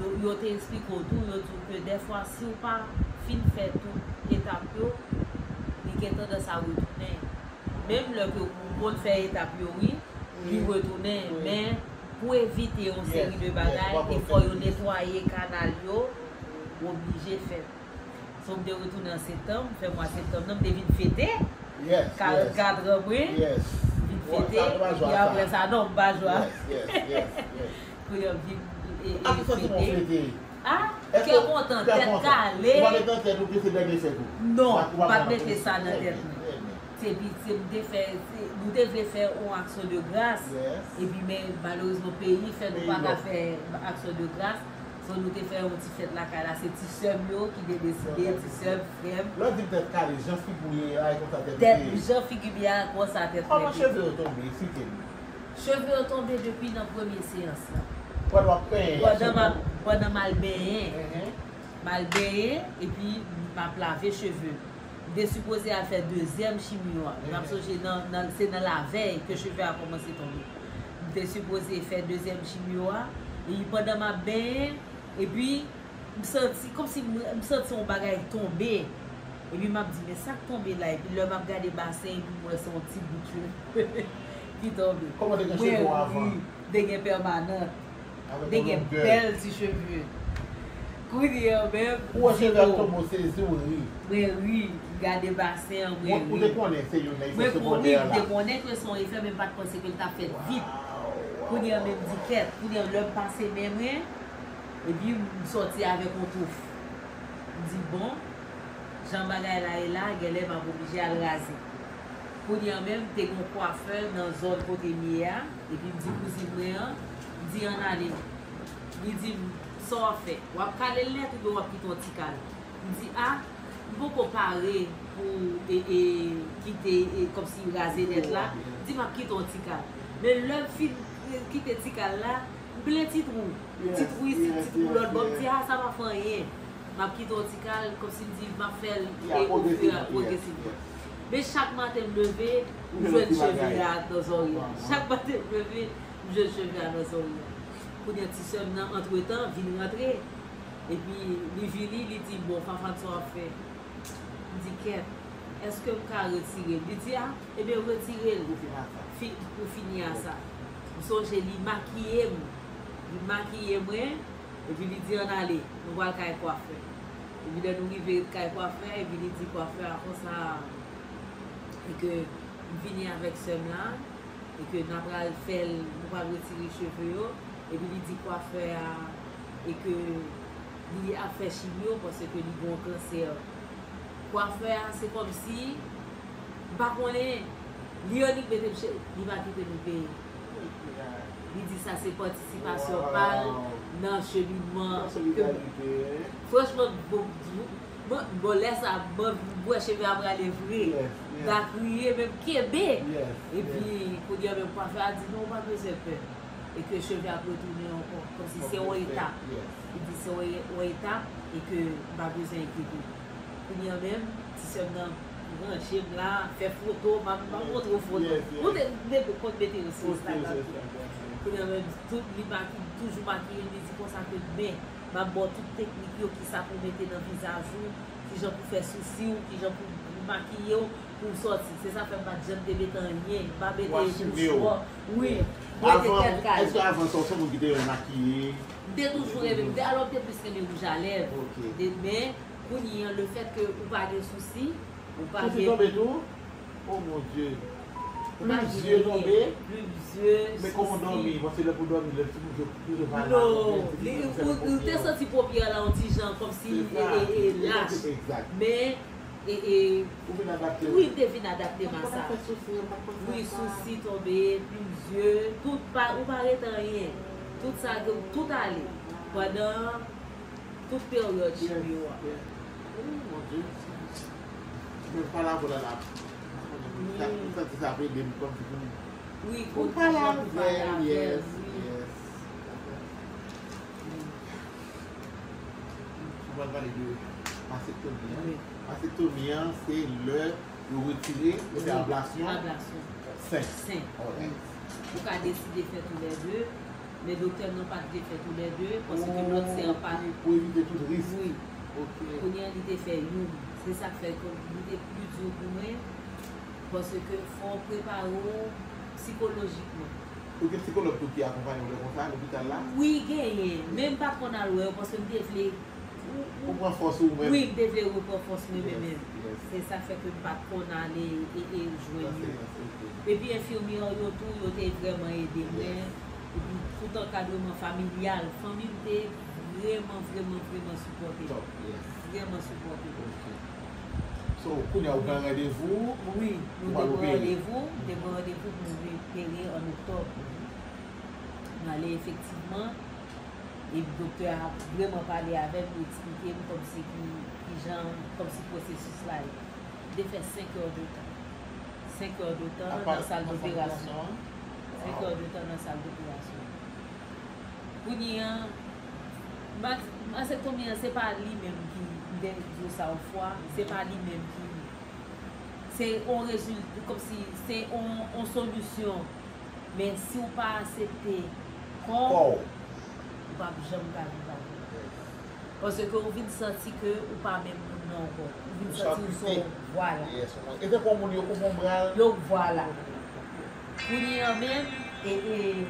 yo, yo te eksplike w tou, yo di w ke dèfwa, si w pa fin fè tout etap yo, li gen tandans a retounen. Menm lè ke ou konn fè etap yo, wi, li retounen, men pou evite yon seri de bagay, e fò yo netwaye kanal yo, ou oblije fè. So, m te retounen an septanm, fè mwa septanm nan, m te vin fete. Yes. Karannkat an mwen, Yes. Vin fete, epi apre sa, non, m pa jwe. Yes, yes, yes. Pou yo vin e, e, A ki santiman w fete? Ah, kè kontan, tèt kale. Ou pa mete nan tèt ou ke se dènye fèt ou? Non, m pa t mete sa nan tèt mwen. Se pi, se m te fè, se, nou te vle fè yon aksyon de gras. Epi, men, malerezman, peyi fè nou pa ka fè aksyon de gras. So, nou te fè yon ti fèt lakay la. Se ti sè m yo ki te deside, ti sè m, frè m. Lè w di m tèt kale, jan figi w ye a, e konsa tèt ou te ye? Jan figi m ye a, konsa tèt mwen te ye. Kòman cheve yo tonbe? Eksplike m. Cheve yo tonbe depi nan premye seyans la. Pandan w ap penyen a, pandan m ap, pandan m al benyen. M al benyen, epi m ap lave cheve m. M te sipoze al fè dezyèm chimyo a. M ap sonje nan, nan, se nan lavèy ke cheve a kòmanse tonbe. M te sipoze fè dezyèm chimyo a. E pandan m ap benyen, epi m santi, kòmsi m, m santi yon bagay tonbe. Epi m ap di, "Men sa k tonbe la?" Epi lè m ap gade basen, epi m wè se yon ti bout cheve ki tonbe. Kòman te gen cheve w avan? Mwen ri, te gen pèmanant. Te gen bèl ti cheve. Kounye a menm, ou wè cheve ap tonbe, ou sezi, ou ri. Mwen ri, m gade basen an, mwen ri. Ou te konnen se youn nan efè segondè la? Mwen te konnen ke se yon efè, men m pa t panse ke l t ap fèt vit. Kounye a menm, m di kèt. Kounye a, lè m pase men mwen, epi m sòti avèk yon touf. M di, "Bon, jan bagay la ye la, genlè m ap oblije al raze." Kounye a menm, te gen yon kwafè nan zòn kote m ye a, epi m di kouzin mwen an, m di, "Ann ale." Li di m, "Sa w ap fè? W ap kale l nèt oubyen w ap kite yon ti kal?" M di, "A, m poko pare pou, e, e, kite, e, kòmsi raze nèt la." M di, "M ap kite yon ti kal." Men lè m fin, e, kite ti kal la, m plen ti twou. Ti twou isit, ti twou lòt bò. M di, "A, sa pa fè anyen." M ap kite yon ti kal, kòmsi m di, m ap fè l e ofira pwogresivman. Men chak maten m leve, m jwenn cheve a nan zòrèy la. Chak maten m leve, m jwenn cheve a nan zòrèy la. Kounye a, ti sè m nan, antretan, vin rantre. Epi, li vini, li di, "Bon, Fafane, sa w ap fè?" M di, "Kèt, èske m ka retire l?" Li di, "A, ebyen, retire l. Fi-, pou fini a sa." M sonje li makiye m. Li makiye mwen, epi li di, "Ann ale, nou pral kay kwafè." Epi lè nou rive kay kwafè, epi li di kwafè a konsa, e ke m vini avèk sè m la, e ke n a pral fè l, nou pral retire cheve yo, epi li di kwafè a, e ke li ap fè chimyo paske li gen yon kansè. Kwafè a, se kòmsi, m pa konnen, li annik mete m che-, li pa kite nou peye. Li di sa se patisipasyon pa l nan cheminman ke m. Franchman, bon, bon, bon, lè sa, bon, m wè cheve a prale vre. M ta kriye, men m kenbe. Epi, kounye a menm, kwafè a di, "Non, ou pa bezwen pè." E ke cheve ap retounen ankò. Kòmsi se yon etap. Li di se yon, yon etap e ke m pa bezwen enkyete. Kounye a menm, ti sè m nan ranche m la, fè foto, m ap, m ap montre w foto. Nou te, te konn mete yo sou Instagram tou. Kounye a menm, tout, li maki-, toujou makiye m, li di konsa ke men, m ap ba w tout teknik yo, kisa pou w mete nan vizaj ou, kijan pou w fè sousi w, kijan pou w makiye w, pou w sòti. Se sa fè m pa t janm te mete anyen, m pa mete mouchwa. Wi, m rete tèt kale. Èske avan sa, ou se moun ki te renmen makiye? M te toujou renmen, m te, alò m te plis renmen wouj a lèv. Men, kounye a, lefèt ke ou pa gen sousi, ou pa gen. Sousi tonbe tou? Oh mon Dieu. Plizyè tonbe? Plizyè sousi. Men kòman w dòmi? Paske lè pou dòmi, lè ti moun yo, ti moun yo pa la. Non, li, ou, ou te santi pwopyè la yon ti jan, kòmsi, e, e, e, lach. Men, e, e, ou vin adapte w. Wi, m te vin adapte m a sa. Wi, sousi tonbe, plizyè, tout pa, ou pa ret anyen. Tout sa, tout ale. Pandan tout peryòd chimyo a. Oh, mon Dieu. Men pa la pou la la. Sa, m santi sa ap ede m kòmsi pou m Wi, pou pou m pale jan pou pale avè l, avè yes, l, wi. yes. Ou pral pale de masektomi an. Wi. Masektomi an, se lè yo retire, yo fè Wi. Ablasyon Ablasyon. Sen. Sen. Alright. Ou ka deside fè toulède, men doktè nan pa t vle fè toulède, paske lòt sen an pa Pou, pou evite tout risk. Wi. Ok. Kounye a, li te fè youn. Se sa k fè ke li te pli di pou mwen, paske fò w prepare w sikolojikman. Ou gen sikològ tou ki akonpaye w lè konsa, lopital la? Wi, genyen. Men m pa t konn al wè yo, paske m te vle Ou pran fòs ou menm. Wi, m te vle repran fòs mwen menm. Yes, yes. Se sa k fè ke m pa t konn ale e, e jwenn Sa se yo. yon seri. Epi enfimyè yo tou, yo te vrèman ede mwen. Epi tout ankadreman familyal, fanmi m te vrèman, vrèman, vrèman sipòte. Top, yes. Vrèman sipòte. Ok. So, kounye a ou pran randevou? Wi, nou Ou te al pran opere? Randevou, nou te pran randevou pou nou opere an oktòb. Nou ale efektivman, e doktè a vrèman pale avè m, li eksplike m kòmsi ki, ki jan, kòmsi pwosesis la ye. M te fè senk è de tan. Senk è de tan Apa- nan sal nan sal doperasyon. doperasyon? Senk è de tan nan sal doperasyon. Kounye a, mas-, masektomi an, se pa li menm ki, m te di w sa yon fwa, se pa li menm ki, se yon rezilta, kòmsi se yon, yon solisyon. Men si w pa aksepte kò w, Kò w. ou p ap janm ka viv avè l. Paske ou vin santi ke ou pa menm moun nan ankò. Ou vin Ou santi ou santi se, vwala. Yes, ou konn. E te kon moun yo koupe yon bra. Yo, vwala. Kounye a menm, e, e,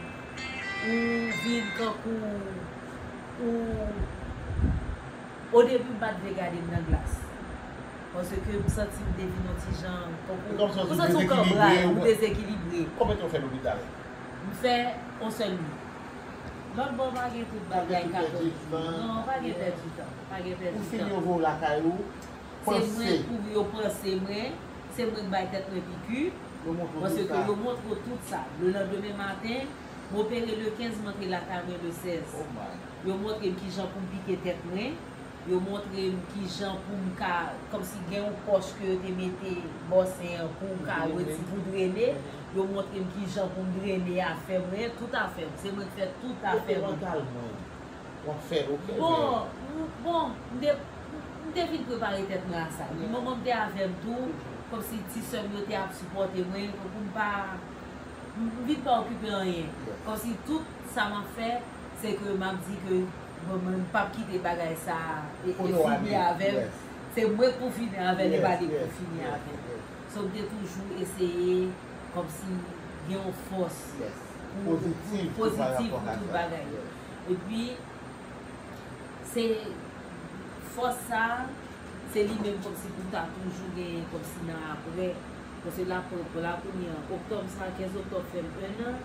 ou vin kankou, ou, o debi m pa t vle gade m nan glas. Paske m santi m te vin yon ti jan, kankou, E kòmsi ou ou santi w dezekilibre, kanbray, ou ou dezekilibre. Konbyen tan w fè lopital? M fè yon sèl nuit. Lòt bò, pa gen tout bagay Ou ka pèdi pèdi. tan. Non, pa gen pèdi tan. Pa gen pèdi Ou tan. fin yo voye w lakay ou, Se panse. Mwen pou yo panse mwen, se mwen k bay tèt mwen piki. Yo montre w Paske tout sa. Yo montre w tout sa. Le landemen maten, m opere le kenz, m antre lakay mwen le sèz. Oh my. Yo montre m kijan pou m pike tèt mwen. Yo montre m kijan pou m ka, kòmsi gen yon pòch ke yo te mete bò sen an pou w ka Pou drennen. Reti, pou drene. Yo montre m kijan pou m drene afè mwen, tout afè m. Se mwen k fè tout afè Kote mwen. Mantalman, w ap fè l, ok? Bon, m- bon, m te, m te vin prepare tèt mwen a sa. Di moman m te avè m tou, kòmsi ti sè m yo te ap sipòte mwen, pou m pa, m vin pa okipe anyen. Yes. Kòmsi tout sa m ap fè, se ke m ap di ke bon, mwen m p ap kite bagay sa e, e Kote w ale, fini avè m. Yes. Se mwen k pou fini avè l, e pa Yes, li k pou yes, fini yes, avè m. Yes. So m te toujou eseye kòmsi gen yon fòs Yes. pou- Pozitif, pozitif pou pou tout bagay. Yes. Epi, se fòs sa, se li menm kòmsi pou ta toujou genyen kòmsi nan apre. Paske la, pou la kounye an, oktòb sa, kenz oktòb fè m en an,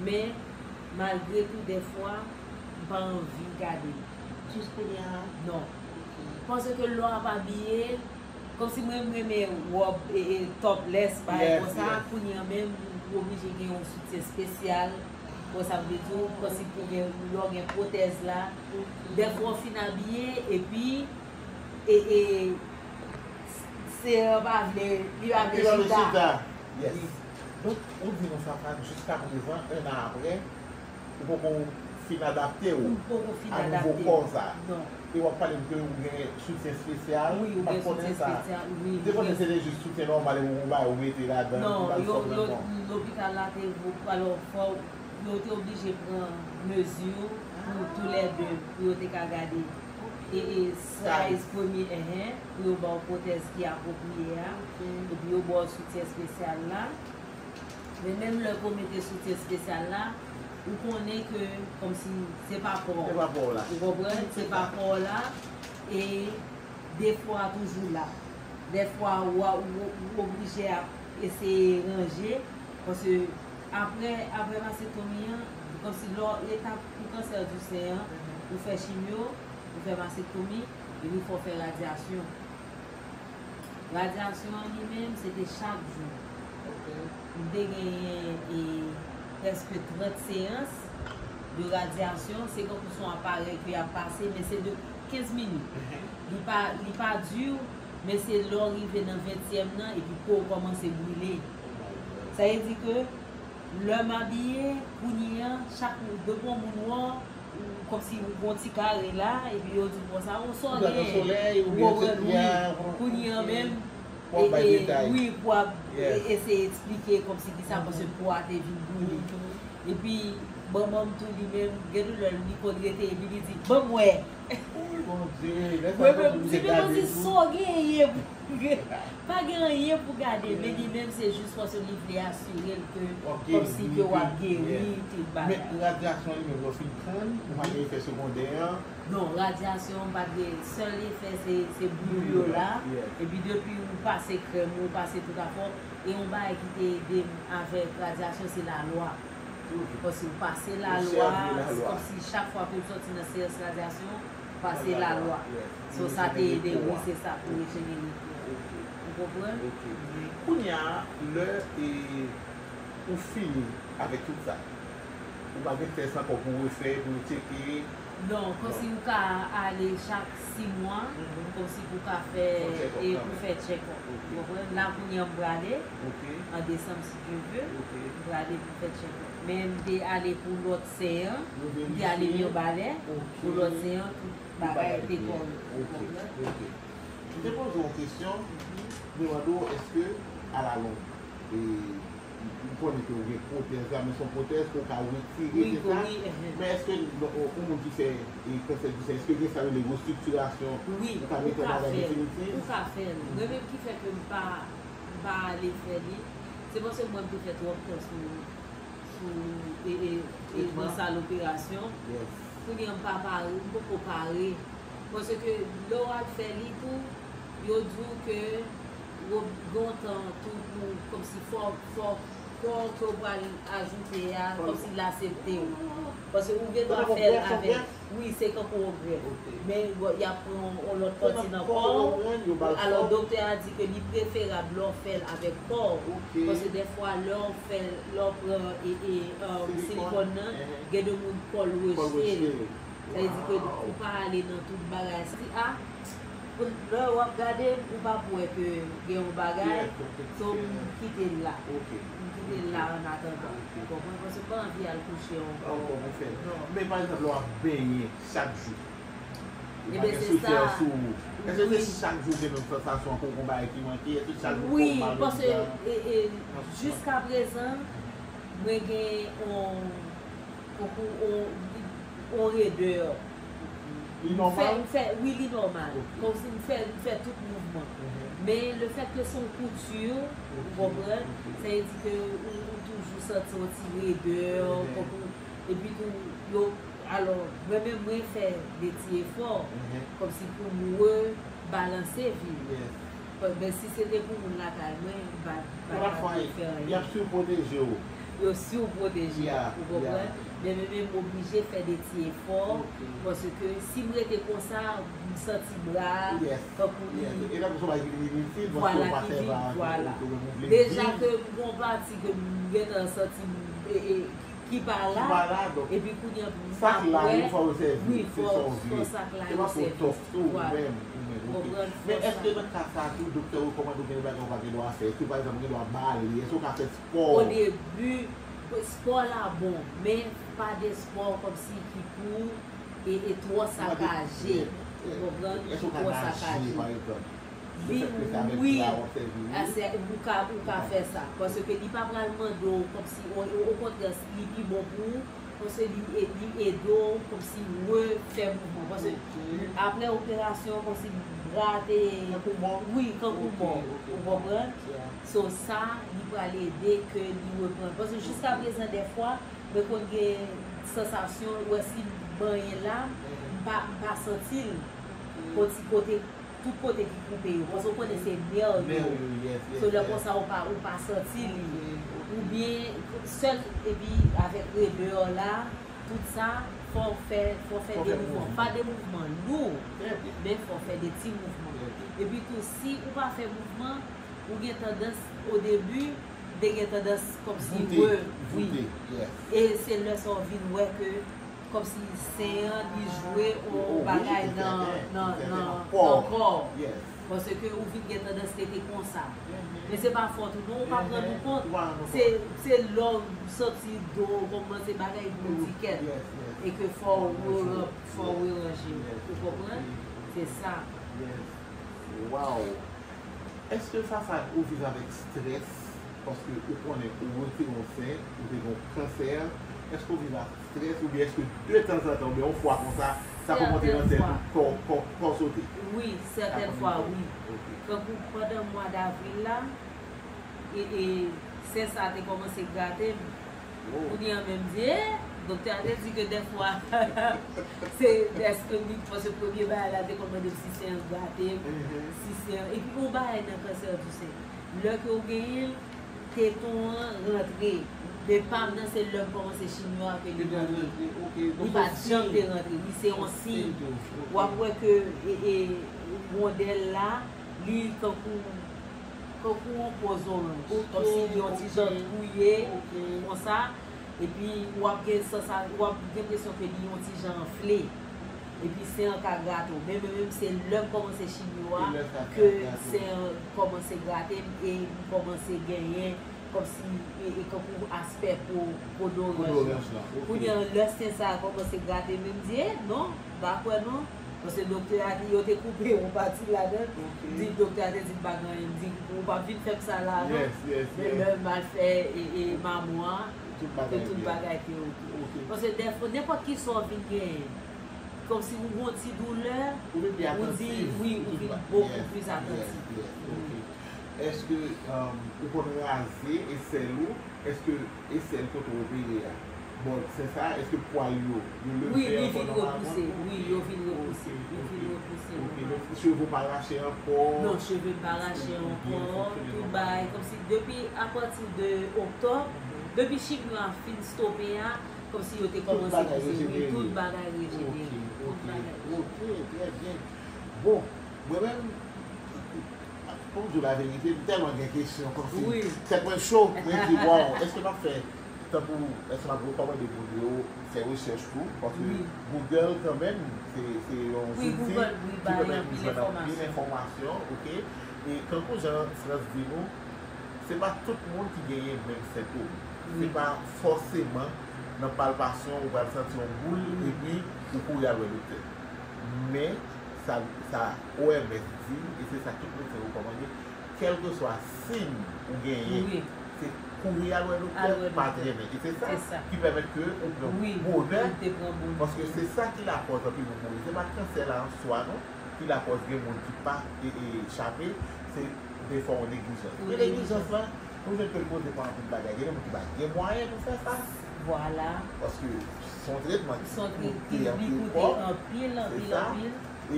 men malgre tou, dèfwa, m pa anvi gade l. Jis kounye a? Non. Paske lè w ap abiye, kòmsi mwen, m renmen wòb e, e topless, bagay Yes, konsa, yes. Kounye an menm, ou oblije gen yon soutyen espesyal. Bon, sa vle di w, kòmsi pou gen, lè w gen pwotèz la, dèfwa w fin abiye, epi, e, e, se an pa vle, li pa vle chita. Yes. Donk, ou di nou sa fè jiska prezan, en an apre, ou poko fin adapte w M poko fin a nouvo adapte. Kò sa. Non. E w ap pale m ke ou gen soutyen espesyal. Wi, ou Pa gen konnen soutyen sa. espesyal, wi, Te konnen yes. Se te jis soutyen nòmal e ou bay ou mete ladan. Non, Ou pa yo, sòm yo, nan, non. Lopital la te, alò, fò, yo te oblije pran mezi pou toulède, pou yo te ka gade. E, e size premye, enhen, pou yo ba w pwotèz ki apwopriye a. Epi yo ba w soutyen espesyal la. Men menm lè ke w mete soutyen espesyal la, ou konnen ke kòmsi se pa pa w. Se pa pa w la. Ou konprann? Se pa pa w la. E defo a toujou la. Defwa ou, ou, ou oblije ap eseye ranje. Paske apre, apre masektomi an, kòmsi lè w, etap pou kansè di sen an, ou fè chimyo, ou fè masektomi, epi fò w fè radyasyon. Radyasyon an li menm, se te chak jou. M te genyen, e, prèske trant seyans de radyasyon. Se tankou se yon aparèy ke y ap pase, men se de kenz minit. Li pa, li pa di w, Men se lè w rive nan ventyèm nan, epi po w kòmanse brile. Sa vle di ke lè m abiye, kounye a, chak depi yon moun wè w, ou kòmsi ou gon ti kare la, epi yo di w konsa, o, sa w genyen? Ou pran solèy, ou byen, ou pran, wi, kounye a menm, w ap bay detay. Wi, pou ap eseye eksplike kòmsi kisa, paske po a te vin brile. Epi, manman m tou li menm, gen de lè li konn rete, epi li di, "Ban m wè." Wi, Bondye, lè sa, mwen menm, m di, "Sa w genyen pou gade?" Pa gen anyen pou gade, men li menm se jis paske li vle asire l ke kòmsi ke w ap geri tout bagay. Men radyasyon li menm, lè w fin pran l, ou pa gen efè segondè an? Non, radyasyon m pa t gen, sèl efè se, se brillo la, epi depi ou pase krèm ou, ou pase tout afè w, e yon bagay ki te ede m avèk radyasyon se lalwa. Paske ou pase lalwa, se kòmsi chak fwa ke m sòti nan seyans radyasyon, pase lalwa. So sa te ede, wi, se sa, pou rejenere po. Ou konprann? Kounye a, lè ou fini avèk tout sa, ou pa gen tès ankò pou refè, pou yo tcheke? Non, kòmsi ou ka ale chak sis mwa, kòmsi pou ka fè, e pou fè check-up. Ou konprann? La kounye a m prale, an desanm, si Dye ve, m prale pou fè check-up. Men m te ale pou lòt sen an, m te ale Mibalè, pou lòt sen an, tout bagay te kòrèk. Ou konprann? M te poze w yon kesyon, m te mande w, èske alalong, e, m konnen ke w gen pwotèz la, men se yon pwotèz ke w ka retire, se sa? Men èske yon, yon moun ki fè, e, kansè di sen, èske gen sa yo rele restriktirasyon? Ou ka mete yon bagay definitif? Ou ka fè l. Mwen menm ki fè ke m pa, m pa ale fè li, se paske mwen m te fè twòp tan sou sou, e, e, e nan sal operasyon. Kounye a m pa pare, m poko pare. Paske lè w al fè li tou, yo di w ke w gen yon tan tou pou, kòmsi fò, fò kò ke w pral ajoute a, kòmsi l aksepte w. Paske ou gen dwa fè l avèk, wi, se tankou yon grèf. Men y ap pran yon lòt pati nan kò w. Alò, doktè a di ke li preferab lè w fè l avèk kò w. Paske dèfwa, lè w fè, lè w pran, e, e, um, silikòn nan, gen de moun kò l rejte l. Sa vle di ke ou pa ale nan tout bagay. Si, a, lè w ap gade m, ou p ap wè ke gen yon bagay, so m kite l la. M kite l la an atandan. Ou konprann? Paske m pa anvi al kouche ankò. Non, men pa egzanp, lè w ap benyen chak jou, ou pa gen sotè sou ou. Èske se chak jou w gen menm sansasyon an, ke w gon bagay ki manke? Èske chak jou kò w mal? Wi, paske, e, e, jiskaprezan, mwen gen yon, yon, yon, yon redè. Li nòmal? M fè, m fè, wi, li nòmal. Kòmsi m fè, m fè tout mouvman. Men lefètke se yon kouti, ou konprann? Sa vle di ke ou, ou toujou santi yon ti redè, kòm ou, epi tou, yo, alò, mwen menm, mwen fè de ti efò, kòmsi pou m rebalanse vi m. Men si se te pou moun lakay mwen, m pa, m pa t ap fè anyen. Y ap sipwoteje w. Yo sipwoteje, ou konprann? Men, men, men m oblije fè de ti efò, paske si m rete konsa, m santi bra a, tankou li. E tankou se yon bagay ki vin initil, paske ou pa fè bagay ke w vle di. Deja ke m gon pati ke m gentan santi m, e, e, ki pa la, epi kounye a m pa wè. Sa k la, yon fwa yo sèvi, se sa w vle. E pa pou w tòf tou, ou menm, ou menm, oke. Men èske nan ka sa a tou, doktè rekòmande w gen de bagay ou pa gen dwa fè? Èske, pa egzanp, ou gen dwa bale? Èske ou ka fè spò? O debi, spò la bon, men pa de spò kòmsi ki pou, e, e twò sakaje. Ou konprann? Ki twò sakaje. Wi, wi. Ou ka, ou ka fè sa. Paske li pa pral mande w kòmsi, o, o, okontrè, li pi bon pou ou, paske li, li ede w kòmsi refè mouvman. Paske apre operasyon, kòmsi bra te, wi, kankou mò. Ou konprann? So, sa, li pral ede ke li reprann. Paske jiskaprezan, dèfwa, mwen konn gen sansasyon, ou wè si m benyen la, m pa, m pa santi l. Kòmsi kote, tout kote ki koupe yo. Paske ou konnen se nè yo. So, lè konsa, ou pa, ou pa santi li. Oubyen, sèl, epi avèk redè la, tout sa, fò w fè, fò w fè de mouvman. Pa de mouvman lou, men fò w fè de ti mouvman. Epi tou, si ou pa fè mouvman, ou gen tandans, o debi, te gen tandans kòmsi re, wi. E se lè sa w vin wè ke kòmsi sen an, li jwe yon bagay nan, nan, nan kò w. Paske ou vin gen tandans rete konsa. Men se pa fòt ou non, ou pa pran nou kont. Se, se lè w santi do w kòmanse bagay, ou di kèt. E ke fò w, fò w ranje. Ou konprann? Se sa. Wow! Èske sa, sa ou viv avèk strès? Paske ou konnen ou retire yon sen, ou te gen yon kansè. Èske ou viv ak strès oubyen èske de tanzantan oubyen yon fwa konsa, sa kòmanse nan tèt ou, kò, kò, kò sote? Wi, sètèn fwa, wi. Tankou pandan mwa davril la, e, e, sen sa te kòmanse grate m. Kounye a menm di, e, doktè a te di ke dèfwa, se dèske li, paske premye bagay la te konn mande m si sen an grate m, si sen an, epi yon bagay nan kansè di sen. Lè ke w genyen l, teton an rantre. Men pa m nan, se lè m kòmanse chimyo a ke li rantre. Li pa t janm te rantre. Li se yon siy. W ap wè ke e, e, wondèl la, li tankou, tankou yon pòz oranj. Kòmsi li yon ti jan touye, konsa. Epi w ap gen sansa, w ap gen enpresyon ke li yon ti jan anfle. Epi sen an ka grate w. Men mwen menm, se lè m kòmanse chimyo a ke sen an kòmanse grate m e m kòmanse genyen kòmsi e, e kankou aspè po, po doranj lan. Kounye a, lè sen sa a kòmanse grate m, m di, e non, m pa kwè non. Paske doktè a di yo te koupe yon pati ladan l. M di, doktè a te di m pa gen anyen. M di, ou p ap vin fè m sa la non. Men lè m al fè e, e, mamo a, ke tout bagay te oke. Paske dèfwa, nenpòt ki sa w vin genyen, kòmsi ou gon ti doulè, ou di, wi, ou vin bokou plis atantif. Èske ou konn raze esèl ou? Èske esèl kote w opere a, bò sen sa, èske pwal yo, yo leve ankò nòmalman? Wi, li vin repouse. Wi, yo vin repouse. Li vin repouse nòmal. Cheve w pa rache ankò? Non, cheve m pa rache ankò. Tout bagay, kòmsi depi apati de oktòb, depi chimyo a fin stope a, kòmsi yo te kòmanse pouse. Wi, tout bagay rejenere. Tout bagay rejenere. Ok, trè byen. Bon, mwen menm, pou m di w laverite, m tèlman gen kesyon, kòmsi tèt mwen cho, mwen di, waw, èske m ap fè tankou, èske m ap rekòmande moun yo fè rechèch tou? Paske Google kanmenm, se, se yon zouti ki pèmèt nou jwenn anpil enfòmasyon, oke? E tankou jan Frans di nou, se pa tout moun ki genyen menm sentòm. Se pa fòseman nan palpasyon ou pral santi yon boul epi ou kouri al wè doktè. Men, sa, sa O M S di, e se sa tout medsen rekòmande, kèlkeswa siy ou genyen, se kouri al wè doktè, pa trennen. E se sa ki pèmèt ke ou pran bonè, paske se sa ki lakòz anpil moun mouri. Se pa kansè la an swa non ki lakòz gen moun ki pa e, e chape, se defwa yon neglijans. Men neglijans la, nou jwenn ke l koze pa anpil bagay. Gen de moun ki pa gen mwayen pou fè sa. Vwala. Paske se yon tretman ki koute anpil kòb. Se sa. E,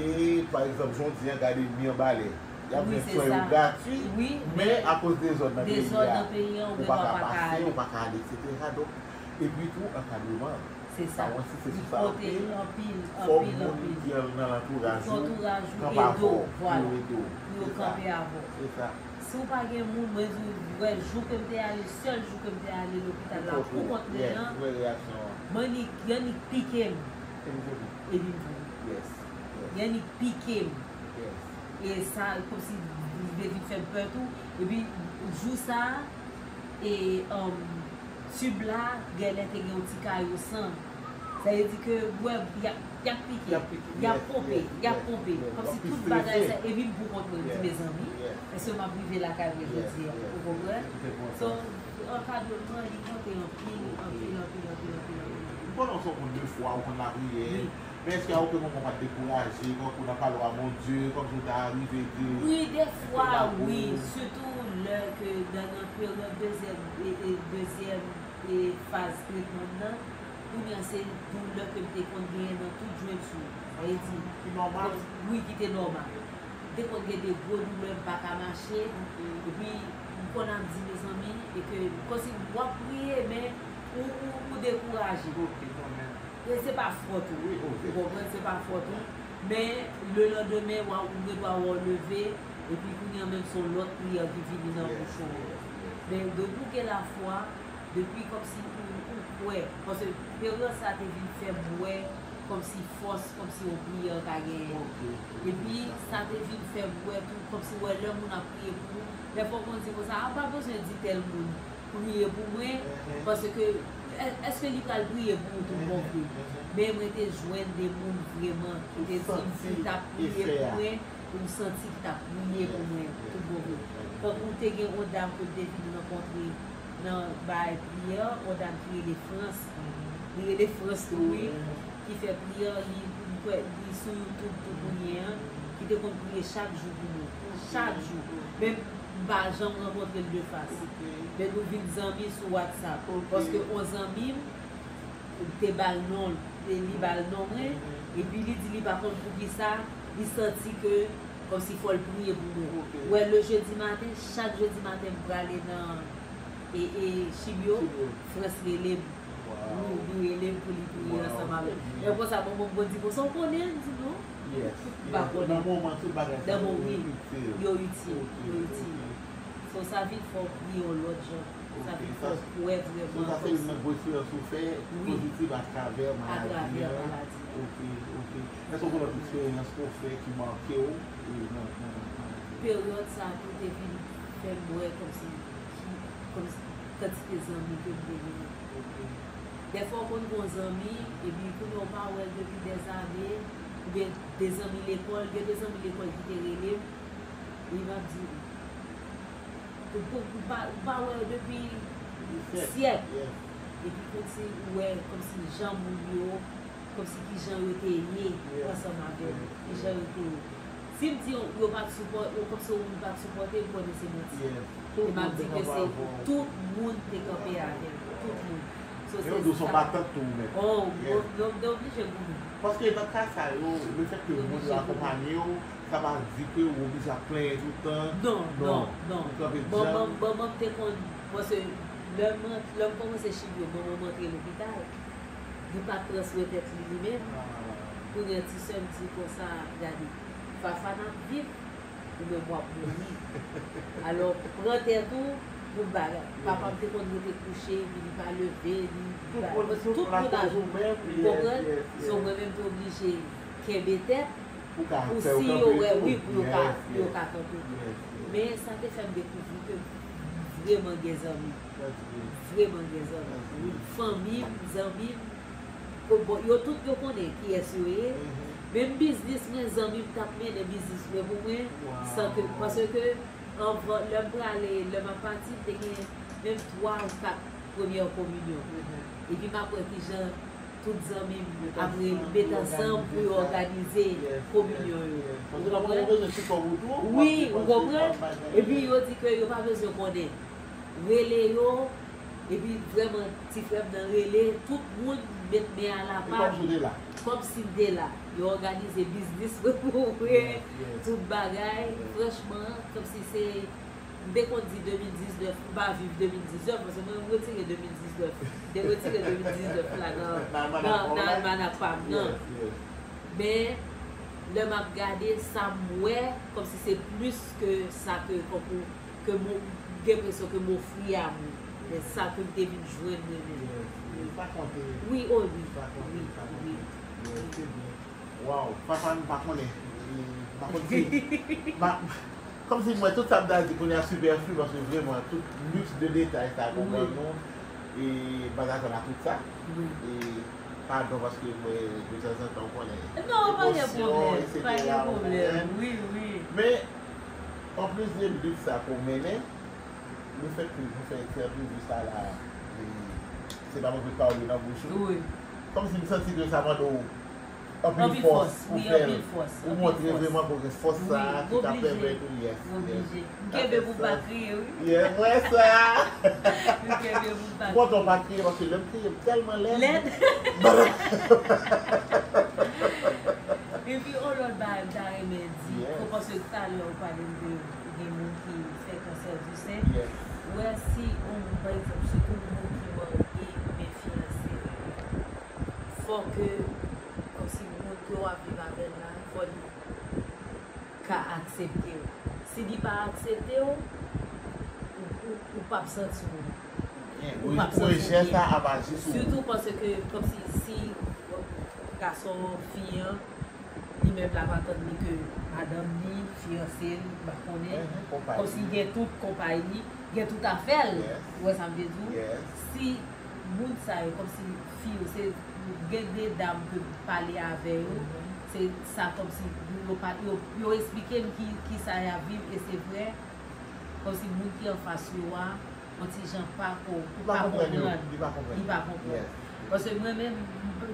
pa egzanp, jan w di an, gade mi anba lè. Y ap jwenn swen yo gratui, men akoz dezòd nan peyi a, ou pa ka pase, ou pa ka ale, etsetera. Donk, epi tou, ankadreman an. Sa, mwen ensiste sou sa anpil. Fòk moun ki nan lantouraj ou kanpe avè w pou yo ede w. Se sa. Se sa. Si w pa gen moun, mwen di w, vrè jou ke m te ale, sèl jou ke m te ale lopital la pou kont mwen an, m annik, y annik pike m. Epi m vomite. Y annik pike m. E sa, kòmsi li te vin fè m pè tou. Epi, jou sa a, e, um, tib la, genlè te gen yon ti kayo san. Sa vle di ke, w wè, y ap, y ap pike, y ap ponpe, y ap ponpe. Kòmsi tout bagay sa, epi m pou kont mwen, m di, mezanmi, èske m ap rive lakay mwen jodi a? Ou konprann? So, ankadreman, li konte anpil, anpil, anpil, anpil, anpil, anpil. M konnen w se yon moun de fwa, ou konn lapriyè. Men èske a okenn moman w pa t dekouraje, kankou nan pale w a Bondye, kòmsi w ta rive di l, Wi, dèfwa, wi. Sitou lè ke nan, nan peryòd dezyèm, e, e, dezyèm, e, faz tretman m nan, kounye a se doulè ke m te konn genyen nan tout jwent yo. Sa vle di, ki nòmal. Wi, ki te nòmal. M te konn gen de gwo doulè, m pa ka mache. Epi, m konn ap di, mezanmi, e ke, kòmsi w ap priye, men ou, ou, ou dekouraje. E se pa fòt ou. Ou konprann, se pa fòt ou. Men, lelandemen, w a, ou gen dwa wè w leve, epi kounye a menm se yon lòt priyè ki vini nan bouch ou. Men, depi w gen lafwa, depi kòmsi ou, ou kwè, paske peryòd sa te vin fè m wè kòmsi fòs, kòmsi yon priyè ka genyen. Epi, sa te vin fè m wè tou, kòmsi wè lè moun ap priye pou ou, dèfwa w konn di konsa, a, pa bezwen di tèl moun priye pou mwen, paske è- èske li pral priye pou ou tout bon vre? Men mwen te jwenn de moun vrèman ki te di m ki t ap priye pou mwen, pou m santi ki t ap priye pou mwen tout bon vre. Tankou te gen yon dam ke m te vin rankontre nan bay priyè, yon dam ki rele Frans. Li rele Frans tou, wi, ki fè priyè, li, li, kwè- li sou YouTube tou kounye a, ki te konn priye chak jou pou mwen. Chak jou. Men m pa janm rankontre l de fas. Men nou vin zanmi sou WhatsApp. Paske yon zanmi m te ba l non, li ba l non mwen, epi li di li pa konn poukisa, li santi ke kòmsi fò l priye pou mwen. Wè, le jedi maten, chak jedi maten m prale nan e, e, chibyo, Frans rele m. Wi, li rele m pou li priye ansanm avè m. Lè konsa, bon, bon, bon, di konsa, w konnen? M di non. M pa konnen. Nan moman, tout bagay sa yo itil. Yo itil, yo itil. So, sa vin fè w priye yon lòt jan. Sa vin fè w kwè vrèman. So, sa se youn nan gwo eksperyans ou fè pozitiv atravè maladi an. Atravè maladi an. Ok, ok. Èske w gen lòt eksperyans ke w fè ki make w, e, nan, nan, nan maladi an? Peryòd sa a tou te vin fè m wè kòmsi, ki, kòmsi kantite zanmi ke m te genyen. Dèfwa w konn gen yon zanmi, epi kounye a w pa wè l depi dèzane, oubyen de zanmi lekòl, gen de zanmi lekòl ki te rele m, li p ap di, ou, ou, ou pa, ou pa wè yo depi syèk. Epi kòmsi ou wè, kòmsi jan moun yo, kòmsi ki jan yo te ye ansanm avè m, ki jan yo te ye. Si m di yo, yo pa t sipò-, yo kòmsi yon moun pa t sipòte m, konnen se manti. E m ap di ke se tout moun te kanpe avè m, tout moun. So, se sa. Oh, m, m, m te oblije goumen. Paske nan ka sa yo, lefètke moun yo akonpanye w, sa pa di ke ou oblije ap plenyen tout tan. Non, non, non. Ou kanpe djanm. Manman m, manman m te konn, paske lè m, lè m kòmanse chibyo, manman m antre lopital. Li pa t transmèt li, li menm. Kounye a, ti sè m di konsa, gade, Fafa n ap viv, ou menm w ap mouri. Alò, pran tèt ou, pou bagay. Papa m te konn rete kouche, epi li pa leve, li, li pa, tout moun a, ou konprann? So, mwen menm te oblije kenbe tèt, pou si yo wè, wi, pou yo ka, pou yo ka kanpe. Men sa te fè m dekouvri ke vrèman gen zanmi. Vrèman gen zanmi. Fanmi m, zanmi m, bon, yo tout yo konnen kiyès yo ye. Menm biznis mwen, zanmi m t ap mennen biznis mwen pou mwen, san ke, paske anvan, lè m prale, lè m ap pati, m te gen menm twa ou kat premyè kominyon. Epi m ap wè kijan tout zanmi m ap met ansanm pou yo òganize kominyon yo. Ou konprann? Wi, ou konprann? Epi yo di ke yo pa bezwen konnen. Rele yo, epi vrèman, ti frè m nan rele, tout moun met men a la pa, kòmsi m te la. Yo òganize biznis mwen pou mwen, tout bagay. Franchman, kòmsi se M te konn di de mil diznèf, m pa viv de mil diznèf, paske mwen, m retire de mil diznèf. M te retire de mil diznèf la nan, nan, nan almanak pa m nan. Men, lè m ap gade, sa m wè, kòmsi se plis ke sa ke, tankou, ke m gen enpresyon ke m ofri a moun. Men sa ke m te vin jwenn mwen menm. Wi, o wi. Wi, wi. Waw, papa, m pa konnen. M pa konn si, ma, kòmsi m wè tout sa m ta di kounye a sipèfli, paske vrèman, tout luxe de détail sa, konprann nou, e bagay sa la, tout sa. E, padon, paske mwen, de tanzantan, ou konnen, non, pa gen pwoblèm, pa gen pwoblèm, wi, wi. Men, anplis de luxe sa ke w mennen, lefètke nou fè entèvyou sa la, e, se pa mwen ki met pawòl yo nan bouch ou. Kòmsi m santi ke sa mande w anpil fòs pou fè l. Ou montre vrèman ke w gen fòs sa a ki ka pèmèt ou, yes, yes. M kenbe pou m pa kriye, wi. Yeah, m wè sa. M kenbe pou m pa kriye. M kontan w pa kriye paske lè m kriye, m tèlman lèd. Lèd. Epi, yon lòt bagay m ta renmen di, paske talè ou pale m de gen moun ki fè kansè di sen. Ou wè, si yon moun, pa egzanp, sitou moun ki marye oubyen fiyanse, fò ke, kòmsi moun ke w ap viv avè l la, fò li ka aksepte w. Si li pa aksepte w, ou, ou, ou p ap santi w byen. Ou p ap santi w byen. Sitou paske, kòmsi, si, Gason fi an, li menm l ap atann li ke madanm li, fiyanse l, m pa konnen. Mhm, konpayi. Kòmsi gen tout konpayi li, gen tout afè l. Yes. Ou wè sa m vle di w? Yes. Si moun sa yo, kòmsi fi yo, se gen de dam ke m pale avè yo, mhm, se sa kòmsi yo pa, yo, yo eksplike m ki, ki sa y ap viv, e se vre, kòmsi moun ki anfas yo a, yon ti jan pa ko-, li pa pa konprann yo, konprann. Li pa konprann. Li pa konprann. Yes. Paske mwen menm,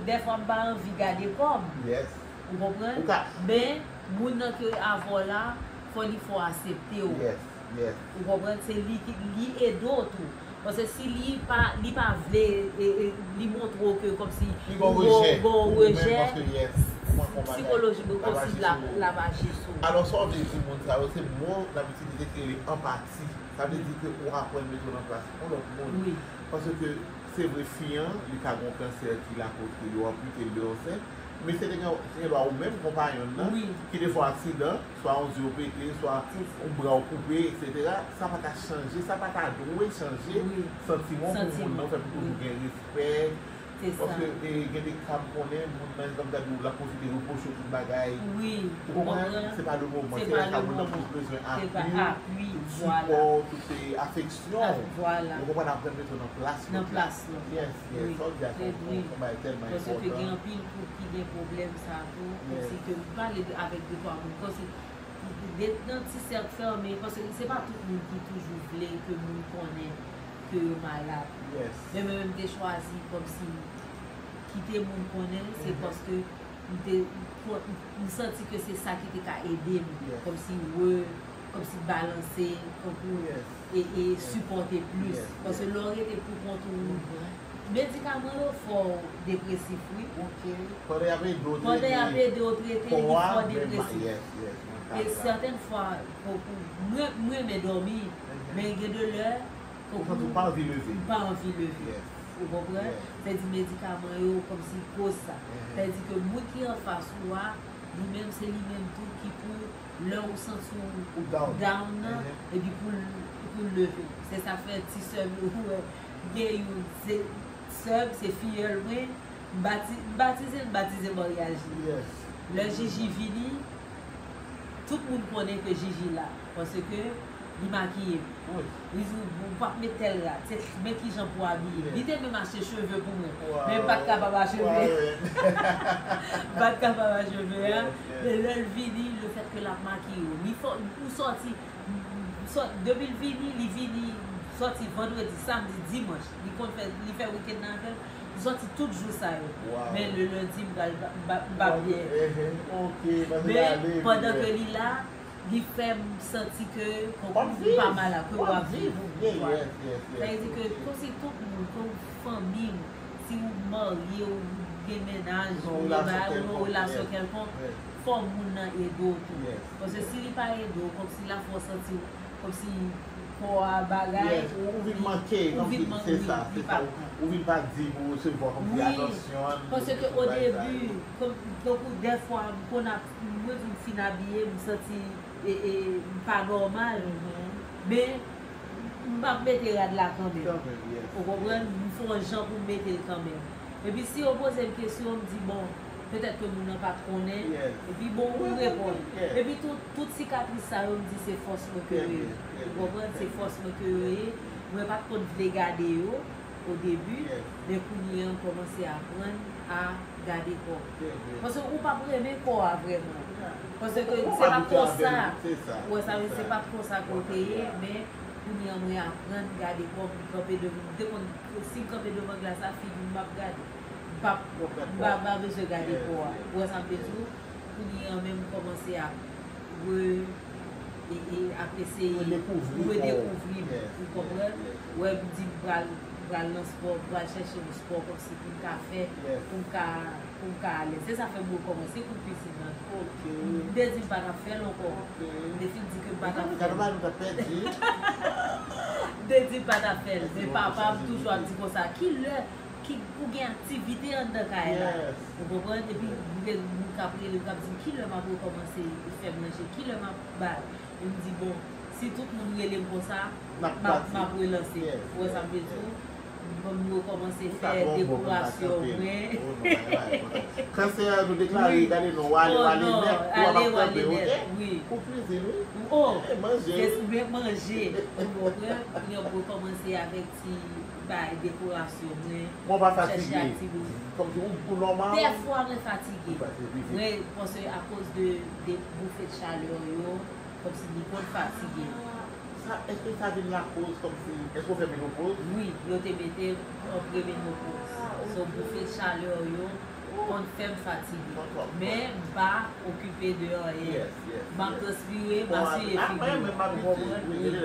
dèfwa m pa anvi gade kò m. Yes. Ou konprann? Ou ka... Men, moun nan ki avè w la, fò li fè w aksepte w. Yes, yes. Ou konprann? Se li ki, li ede w tou. Paske si li pa, li pa vle, e, e, li montre w ke kòmsi li gon rejè, gon rejè, sikolojikman kòmsi l ap, l ap aji sou ou. Alò, sa w vle di moun sa yo, se mo n ap itilize ki rele anpati. Sa vle di ke ou aprann mete w nan plas yon lòt moun. Wi. Paske se vre fi an, li ka gen yon kansè ki lakoz ke yo anpite l de yon sen, men se te gen, te gen dwa ou menm konpayon l nan, wi, ki te fè yon aksidan, swa yon zye w pete, swa yon bra w koupe, etsetera. Sa pa ka chanje, sa pa ta dwe chanje santiman w pou moun nan, ou fè pou toujou gen respè, se sa. Paske, e, gen de ka m konnen, moun nan, jan m ta di w, l ap pwofite repwoche w tout bagay. Wi, ou konprann? Se pa le moman. Se pa le moman. Se lè sa moun nan plis bezwen apui, tout sipò, tout, e, afeksyon. Vwala. Ou konprann? Aprann mete w nan plas lòt la. Nan plas lòt la. Yes, yes. Wi. Sa w di a se yon, se yon bagay tèlman enpòtan. Paske gen anpil koup ki gen pwoblèm sa tou. Yes. Kòmsi ke m pale de, avèk de twa moun. Kòmsi de, nan ti sèk fèmen, paske se pa tout moun ki toujou vle ke moun konnen ke yo malad. Yes. Men mwen menm, m te chwazi kòmsi kite moun konnen, se paske m te, m santi ke se sa ki te ka ede m, yes, kòmsi re, kòmsi balanse, tankou, yes, e, e, yes, sipòte plis. Yes, paske, yes, lè w rete pou kont ou, mhm, medikaman yo fè w depresif, wi. Ok. Pandan y ap ede w trete, pandan y ap ede w trete, li fè w depresif. Yes, yes, mwen ka... E sètèn fwa, pou, pou, mwen, mwen renmen dòmi, mhm, men gen de lè, ou santi w pa anvi leve. M pa anvi leve. Yes. Ou konprann? Yes. Sa vle di medikaman yo kòmsi koz sa. Mhm. Sa vle di ke moun ki anfas ou a, li menm, se li menm tou ki pou lè ou santi w down nan, mhm, epi pou l, pou l leve. Se sa fè ti sè m yo, ou wè, gen youn, se sè m, se fiyèl mwen, m bati-, m batize l, m batize maryaj li. Yes. Lè Jiji vini, tout moun konnen ke Jiji la, paske li makiye. Wi. Li di w, ou p ap met tèl rad. Se, men kijan pou w abiye. Yes. Li te menm achte cheve pou mwen. Wow. Men m pa t kapab acheve. Wow. M pa t kapab acheve a. Yes, yes. Men lè l vini, lefètke l ap makiye w, li fè, ou sòti, sò-, depi l vini, li vini, sòti vandredi, samdi, dimanch. Li konn fè, li fè wikenn nan avè m. Li sòti tout jou sa yo. Wow. Men le lendi, m pral, m pa, m pa byen. Eh, eh, ok, paske l ale, men pandan ke li la, li fè m santi ke, ke m pa malad, ke w ap viv. Yes, yes, yes. Sa vle di ke, kòmsi tout moun, kòm fanmi m, si w marye, ou gen mennaj, ou gen bagay, ou nan relasyon kèlkonk, fò moun nan ede w tou. Yes. Paske si li pa ede w, kòmsi l ap fè w santi w kòmsi kò a bagay, yes, ou, ou vin manke, ou vin manke, se sa, se sa, ou, ou vin pa digne pou resevwa kòmsi atansyon, paske o debi, kòm, tankou dèfwa, m konn ap, mwen di m fin abiye, m santi, e, e, m pa nòmal, mhm, men m ap mete rad la kanmenm. Kanmenm, yes. Ou konprann? M fè yon jan pou m mete l kanmenm. Epi si yo poze m kesyon, m di, bon, petèt ke moun nan pa t konnen. Yes. Epi bon, ou reponn. Yes. Epi tout, tout sikatris sa yo, m di se fòs mwen ke yo ye. Ou konprann? Se fòs mwen ke yo ye. Mwen pa t konn vle gade yo o debi, yes, men kounye a m kòmanse aprann a gade kò m. Paske ou p ap renmen kò a vrèman. Paske se pa t konsa. Ou wè sa, se pa t konsa ke w te ye, men kounye a mwen aprann gade kò m, m kanpe devan, m te konn, si m kanpe devan glas la, figi m m ap gade. M p ap, m pa, m pa bezwen gade kò a. Ou wè sa m vle di w? Kounye a menm m kòmanse ap re-, e, e ap eseye redekouvri m, ou konprann? Ou wè, m di m pral, m pral nan spò, m pral chèche yon spò kòmsi pou m ka fè, pou m ka, pou m ka alèz. Se sa fè m rekòmanse kout pisin nan. M te di m pa t ap fè l ankò. M te fin di ke m pa t ap fè l. M te di m pa t ap fè l. Men papa m toujou ap di konsa, kilè ki, pou gen aktivite anndan kay la. Yes. Ou konprann? Epi, gen moun k ap rele m, k ap di m, "Kilè m ap rekòmanse fè manje? Kilè m ap bay?" E m di, "Bon, si tout moun rele m konsa, m ap, m ap relanse." Yes, yes, yes. Ou wè sa m vle di w? Ban m yon Kòmanse fè dekorasyon mwen. Kansè a nou deklare, gade non, w ale, w ale nèt, ou ap kanpe, oke? Wi. Pou kwizin, wi. Oh, manje. Se sou manje. Ou konprann? Kounye a mwen kòmanse avèk ti bay dekorasyon mwen. Mwen pa fatige. Kòmsi ou, ou nòmal. Dèfwa mwen fatige. Mwen panse akoz de, de boufe de chalè yo, kòmsi li konn fatige. Sa, èske sa vin lakoz kòmsi, èske w fè menopoz? Wi, yo te mete m an premenopoz. So, boufe chalè yo konn fè m fatige. Men, m pa okipe de anyen. M ap transpire, m ap siye figi m. Ou konprann? Wi, wi.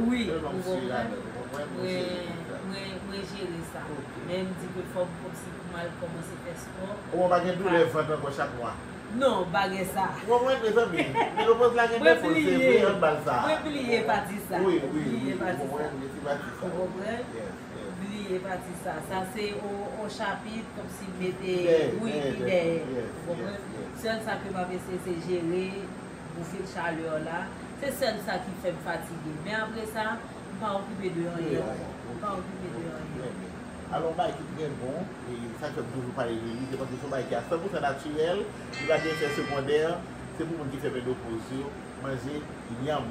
Wi, ou konprann? Mwen, mwen, mwen jere sa. Men, m di ke fò m kòmsi pou m al kòmanse fè spò. Ou pa gen doulè vant ankò chak mwa? Non, pa gen sa. Ou konprann, mezanmi? Menopoz la gen defo, se vre, ann ba l sa. Mwen bliye pati sa. Wi, wi, wi, ou konprann, se pati sa. Ou konprann? Yes, yes. Bliye pati sa. Sa se on, on chapit kòmsi m mete, wi, ki dèyè. Ou konprann? Sèl sa ke m ap eseye, se jere boufe chalè la. Se sèl sa ki fè m fatige. Men apre sa, m pa okipe de anyen ankò. M pa okipe de anyen. Alò, yon bagay ki trè bon, e sa k fè m toujou pale de li, se paske se yon bagay ki a san pousan natirèl, li pa gen efè segondè, se pou moun ki fè menopoz yo, manje yanm.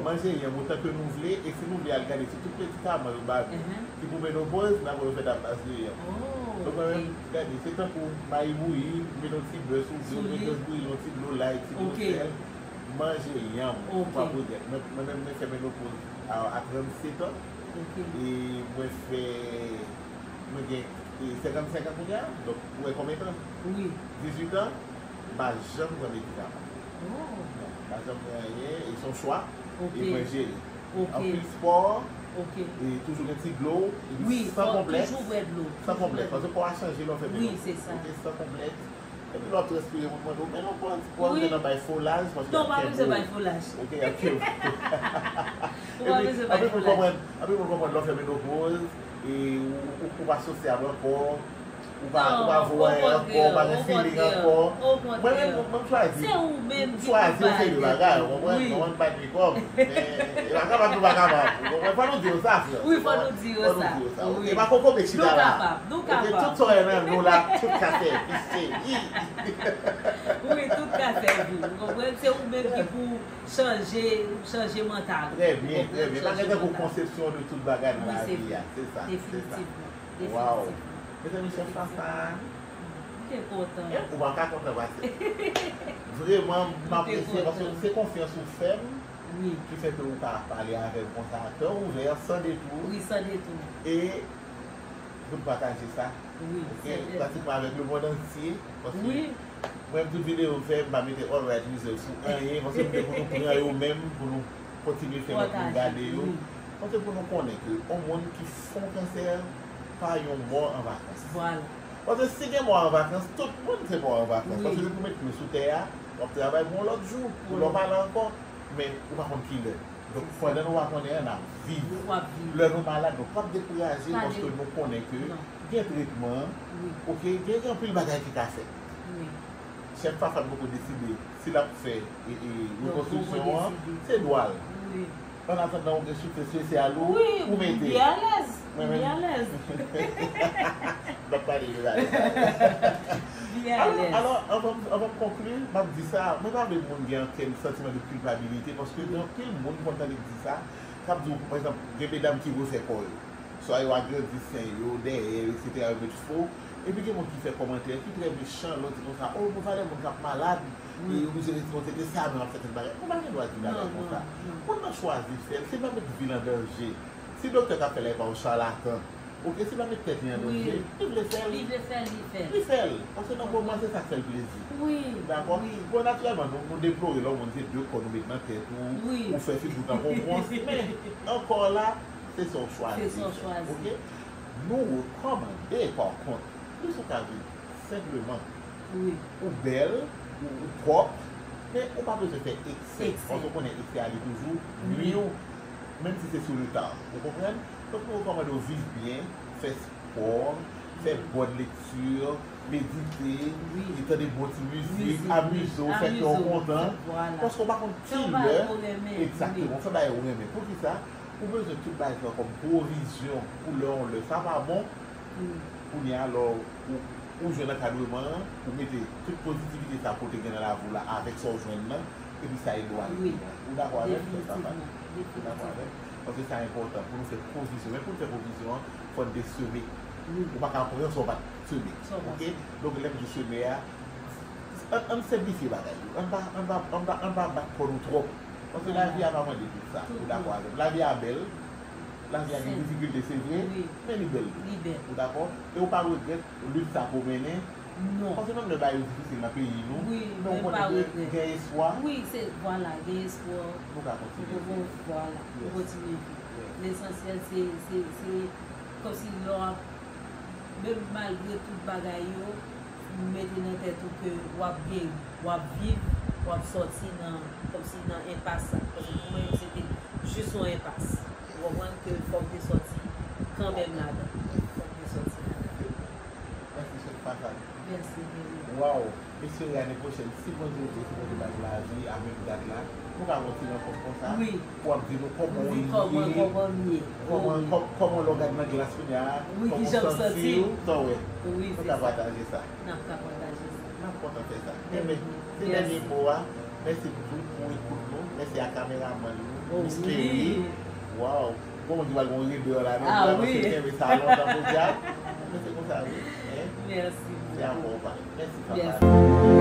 Manje yanm otan ke nou vle, e si nou vle al gade, se tout medikaman yo ba nou, ki pou menopoz, n ap wè yo fèt a baz de yanm. Donk, mwen menm, gade, se tankou mayi bouyi, m mete yon ti bè sou li, oubyen gras bouyi, yon ti dlo lay, ti dlo sèl, manje yanm, ou p ap regrèt. Mwen, mwen menm, mwen fè menopoz a, a trannsetan. E mwen fè, mwen gen, e, senkannsenk an kounye a, donk ou wè konbyen tan? Wi. Dizuit an, m pa janm pran medikaman. Non, m pa janm pran anyen, e se yon chwa, e mwen jere. Anpil spò, e toujou gen ti dlo, epi san konplèks. San konplèks, paske kò a chanje lè w fè menopoz. Oke, san konplèks. Epi lè w ap transpire, moun mande w, men non, pou, pou antre nan bay fo laj, paske y ap kenbe w. Non, pa bezwen bay fo laj. Oke, y ap kenbe w. Ou pa bezwen bay fo laj. Epi, anpil moun konprann, anpil moun konprann lè w fè menopoz, e ou, ou, ou pa sosyab ankò, ou pa, ou pa voye ankò, ou pa gen feeling ankò. Mwen menm, mwen, mwen chwazi. Se ou menm ki pou chwazi yon seri de bagay, ou konprann? Mwen pa di kòm, men, e pa kapab, nou pa kapab. Ou konprann? Fò nou di yo sa, frè. Wi, fò nou di yo sa. Fò nou di yo sa. Oke, pa kokobe chita la. Nou kapab, nou kapab. Oke, tout sa w wè nan nou la, tout ka sèvi, sèvi. Wi, tout ka sèvi. Ou konprann? Se ou menm ki pou chanje, chanje mantal ou. Trè byen, trè byen. Pa gen tankou konsepsyon de tout bagay nan lavi a. Se sa, se sa. Definitivman. Waw. Mezanmi, chèf la sa. M te kontan. Ou pa ka kontan pase. Vreman, m apresye paske se konfyans ou fè m ki fè ke ou ka pale avè m konsa, kè ouvè, san detou. Wi, san detou. E pou n pataje sa. Wi, sètènman. Pratikman avèk lemonn antye. Paske mwen, tout videyo m fè, m pa mete all right reserve sou anyen, paske m gen pou nou pran yo menm, pou nou kontinye fè lòt moun gade yo. Paske pou nou konnen ke yon moun ki fè yon kansè pa yon mò an vakans. Vwala. Paske si gen mò an vakans, tout moun se mò an vakans. Paske depi w met pye sou tè a, w ap travay pou yon lòt jou, pou lè w pa la ankò. Men ou pa konn kilè. Donk, pandan nou pa konnen an, n ap viv. Lè nou malad, nou p ap dekouraje paske nou konnen ke gen tretman, oke, gen, gen anpil bagay ki ka fèt. Chèf Fafan poko deside si l ap fè, e, e, rekonstriksyon an, se dwa l. Annatandan, ou gen soutyen espesyal ou, ou mete. Wi, m byen alèz. M byen alèz. M ap pale de bagay. Alò, alò, anvan, anvan m konkli, m ap di sa, mwen pa vle moun gen okenn santiman de kilpabilite, paske gen anpil moun kontan de di sa, k ap di w, pa egzanp, gen medam ki refè kò yo. Swa yo agrandi sen yo, dèyè yo, etsetera, yo met fo. Epi gen moun ki fè kòmantè ki trè mechan, lè w di konsa, o, pou valè moun k ap malad, e yo bezwen rete konsa, se sa menm ap fè tèt bagay. Ou pa gen dwa di bagay konsa. Moun nan chwazi fè l, se pa met vi l an danje. Si doktè k ap fè l la, e pa yon chalatan. Oke, si l pa met tèt li an danje, li vle fè l. Li vle fè l, li fè l. Li fè l. Paske nan moman, se sa k fè l plezi. Wi. Dakò? Bon, natirèlman, nou, nou deplore lè yon moun se de kò nou met nan tèt ou, ou fè figi w tankou yon pwons, men ankò la, se sa w chwazi fè. Oke? Nou rekòmande, pa kont, plis ou ka viv senpleman. Ou bèl, ou, ou pwòp, men ou pa bezwen fè eksè. Paske w konnen eksè a li toujou nwi w, menm si se sou le tard. Ou konprann? Donk, nou rekòmande w viv byen, fè spò, fè bòn lekti, medite, e tande bon ti mizik, amize w, fè kè w kontan. Paske w pa konn kilè, egzakteman, fè bagay ou renmen. Poukisa? Ou bezwen tout bagay sa kòm pwovizyon pou lè yon lè sa pa bon. Kounye a, lè w, ou jwenn ankadreman an, ou mete tout pozitivite sa pou w te gen nan lavi w la avèk sa w jwenn nan, epi sa ede w ale pi lwen. Ou dakò avè m, sè Fafa? Ou dakò avè m? Paske sa enpòtan pou nou fè pwovizyon. Men pou nou fè pwovizyon an, fò n te seme. Ou pa ka pran sa w pa t seme. Oke? Donk, lè m di seme a, ann, ann senplifye bagay yo. Ann pa, ann pa, ann pa, ann pa bat kò nou twòp. Paske lavi a pa mande tout sa. Ou dakò avè m? Lavi a bèl. Lavi a gen difikilte, se vre, men li bèl tou. Ou dakò? E ou pa regrèt lit sa ke w mennen? Non. Paske menm lè bagay yo difisil nan peyi nou, men ou konnen ke gen espwa. Wi, se, vwala, gen espwa. Nou ka kontinye viv. Vwala, nou kontinye viv. Lesansyèl, se, se, se kòmsi lè w ap Menm malgre tout bagay yo, mete nan tèt ou ke w ap geri, w ap viv, w ap sòti nan, kòmsi nan enpas sa. Paske pou mwen menm, se te jis yon enpas. Ou konprann ke fò m te sòti kanmenm ladan. Fò m te sòti ladan. Mèsi, chèf Fafa. Mèsi, Jerry. Waw! Espere ane pwochèn, si Bondye vle, si Bondye ba nou lavi a menm dat la, nou ka gon ti rankont konsa pou w ap di nou kòman w ye, kòman, kòman lè w gade nan glas kounye a, kòman w santi w, sa w wè. Nou ka pataje sa. N ap ka pataje sa. N ap kontan fè sa. Enben, se dènye mo a. Mèsi pou tout, pou ekout nou. Mèsi a kameramann nou, Miss Kerry. Waw! Bon, moun di w al gon ribè la, men m pa panse l kenbe sa lontan podyab. Men se konsa wi. Mèsi. Se a bon pa. Mèsi papa.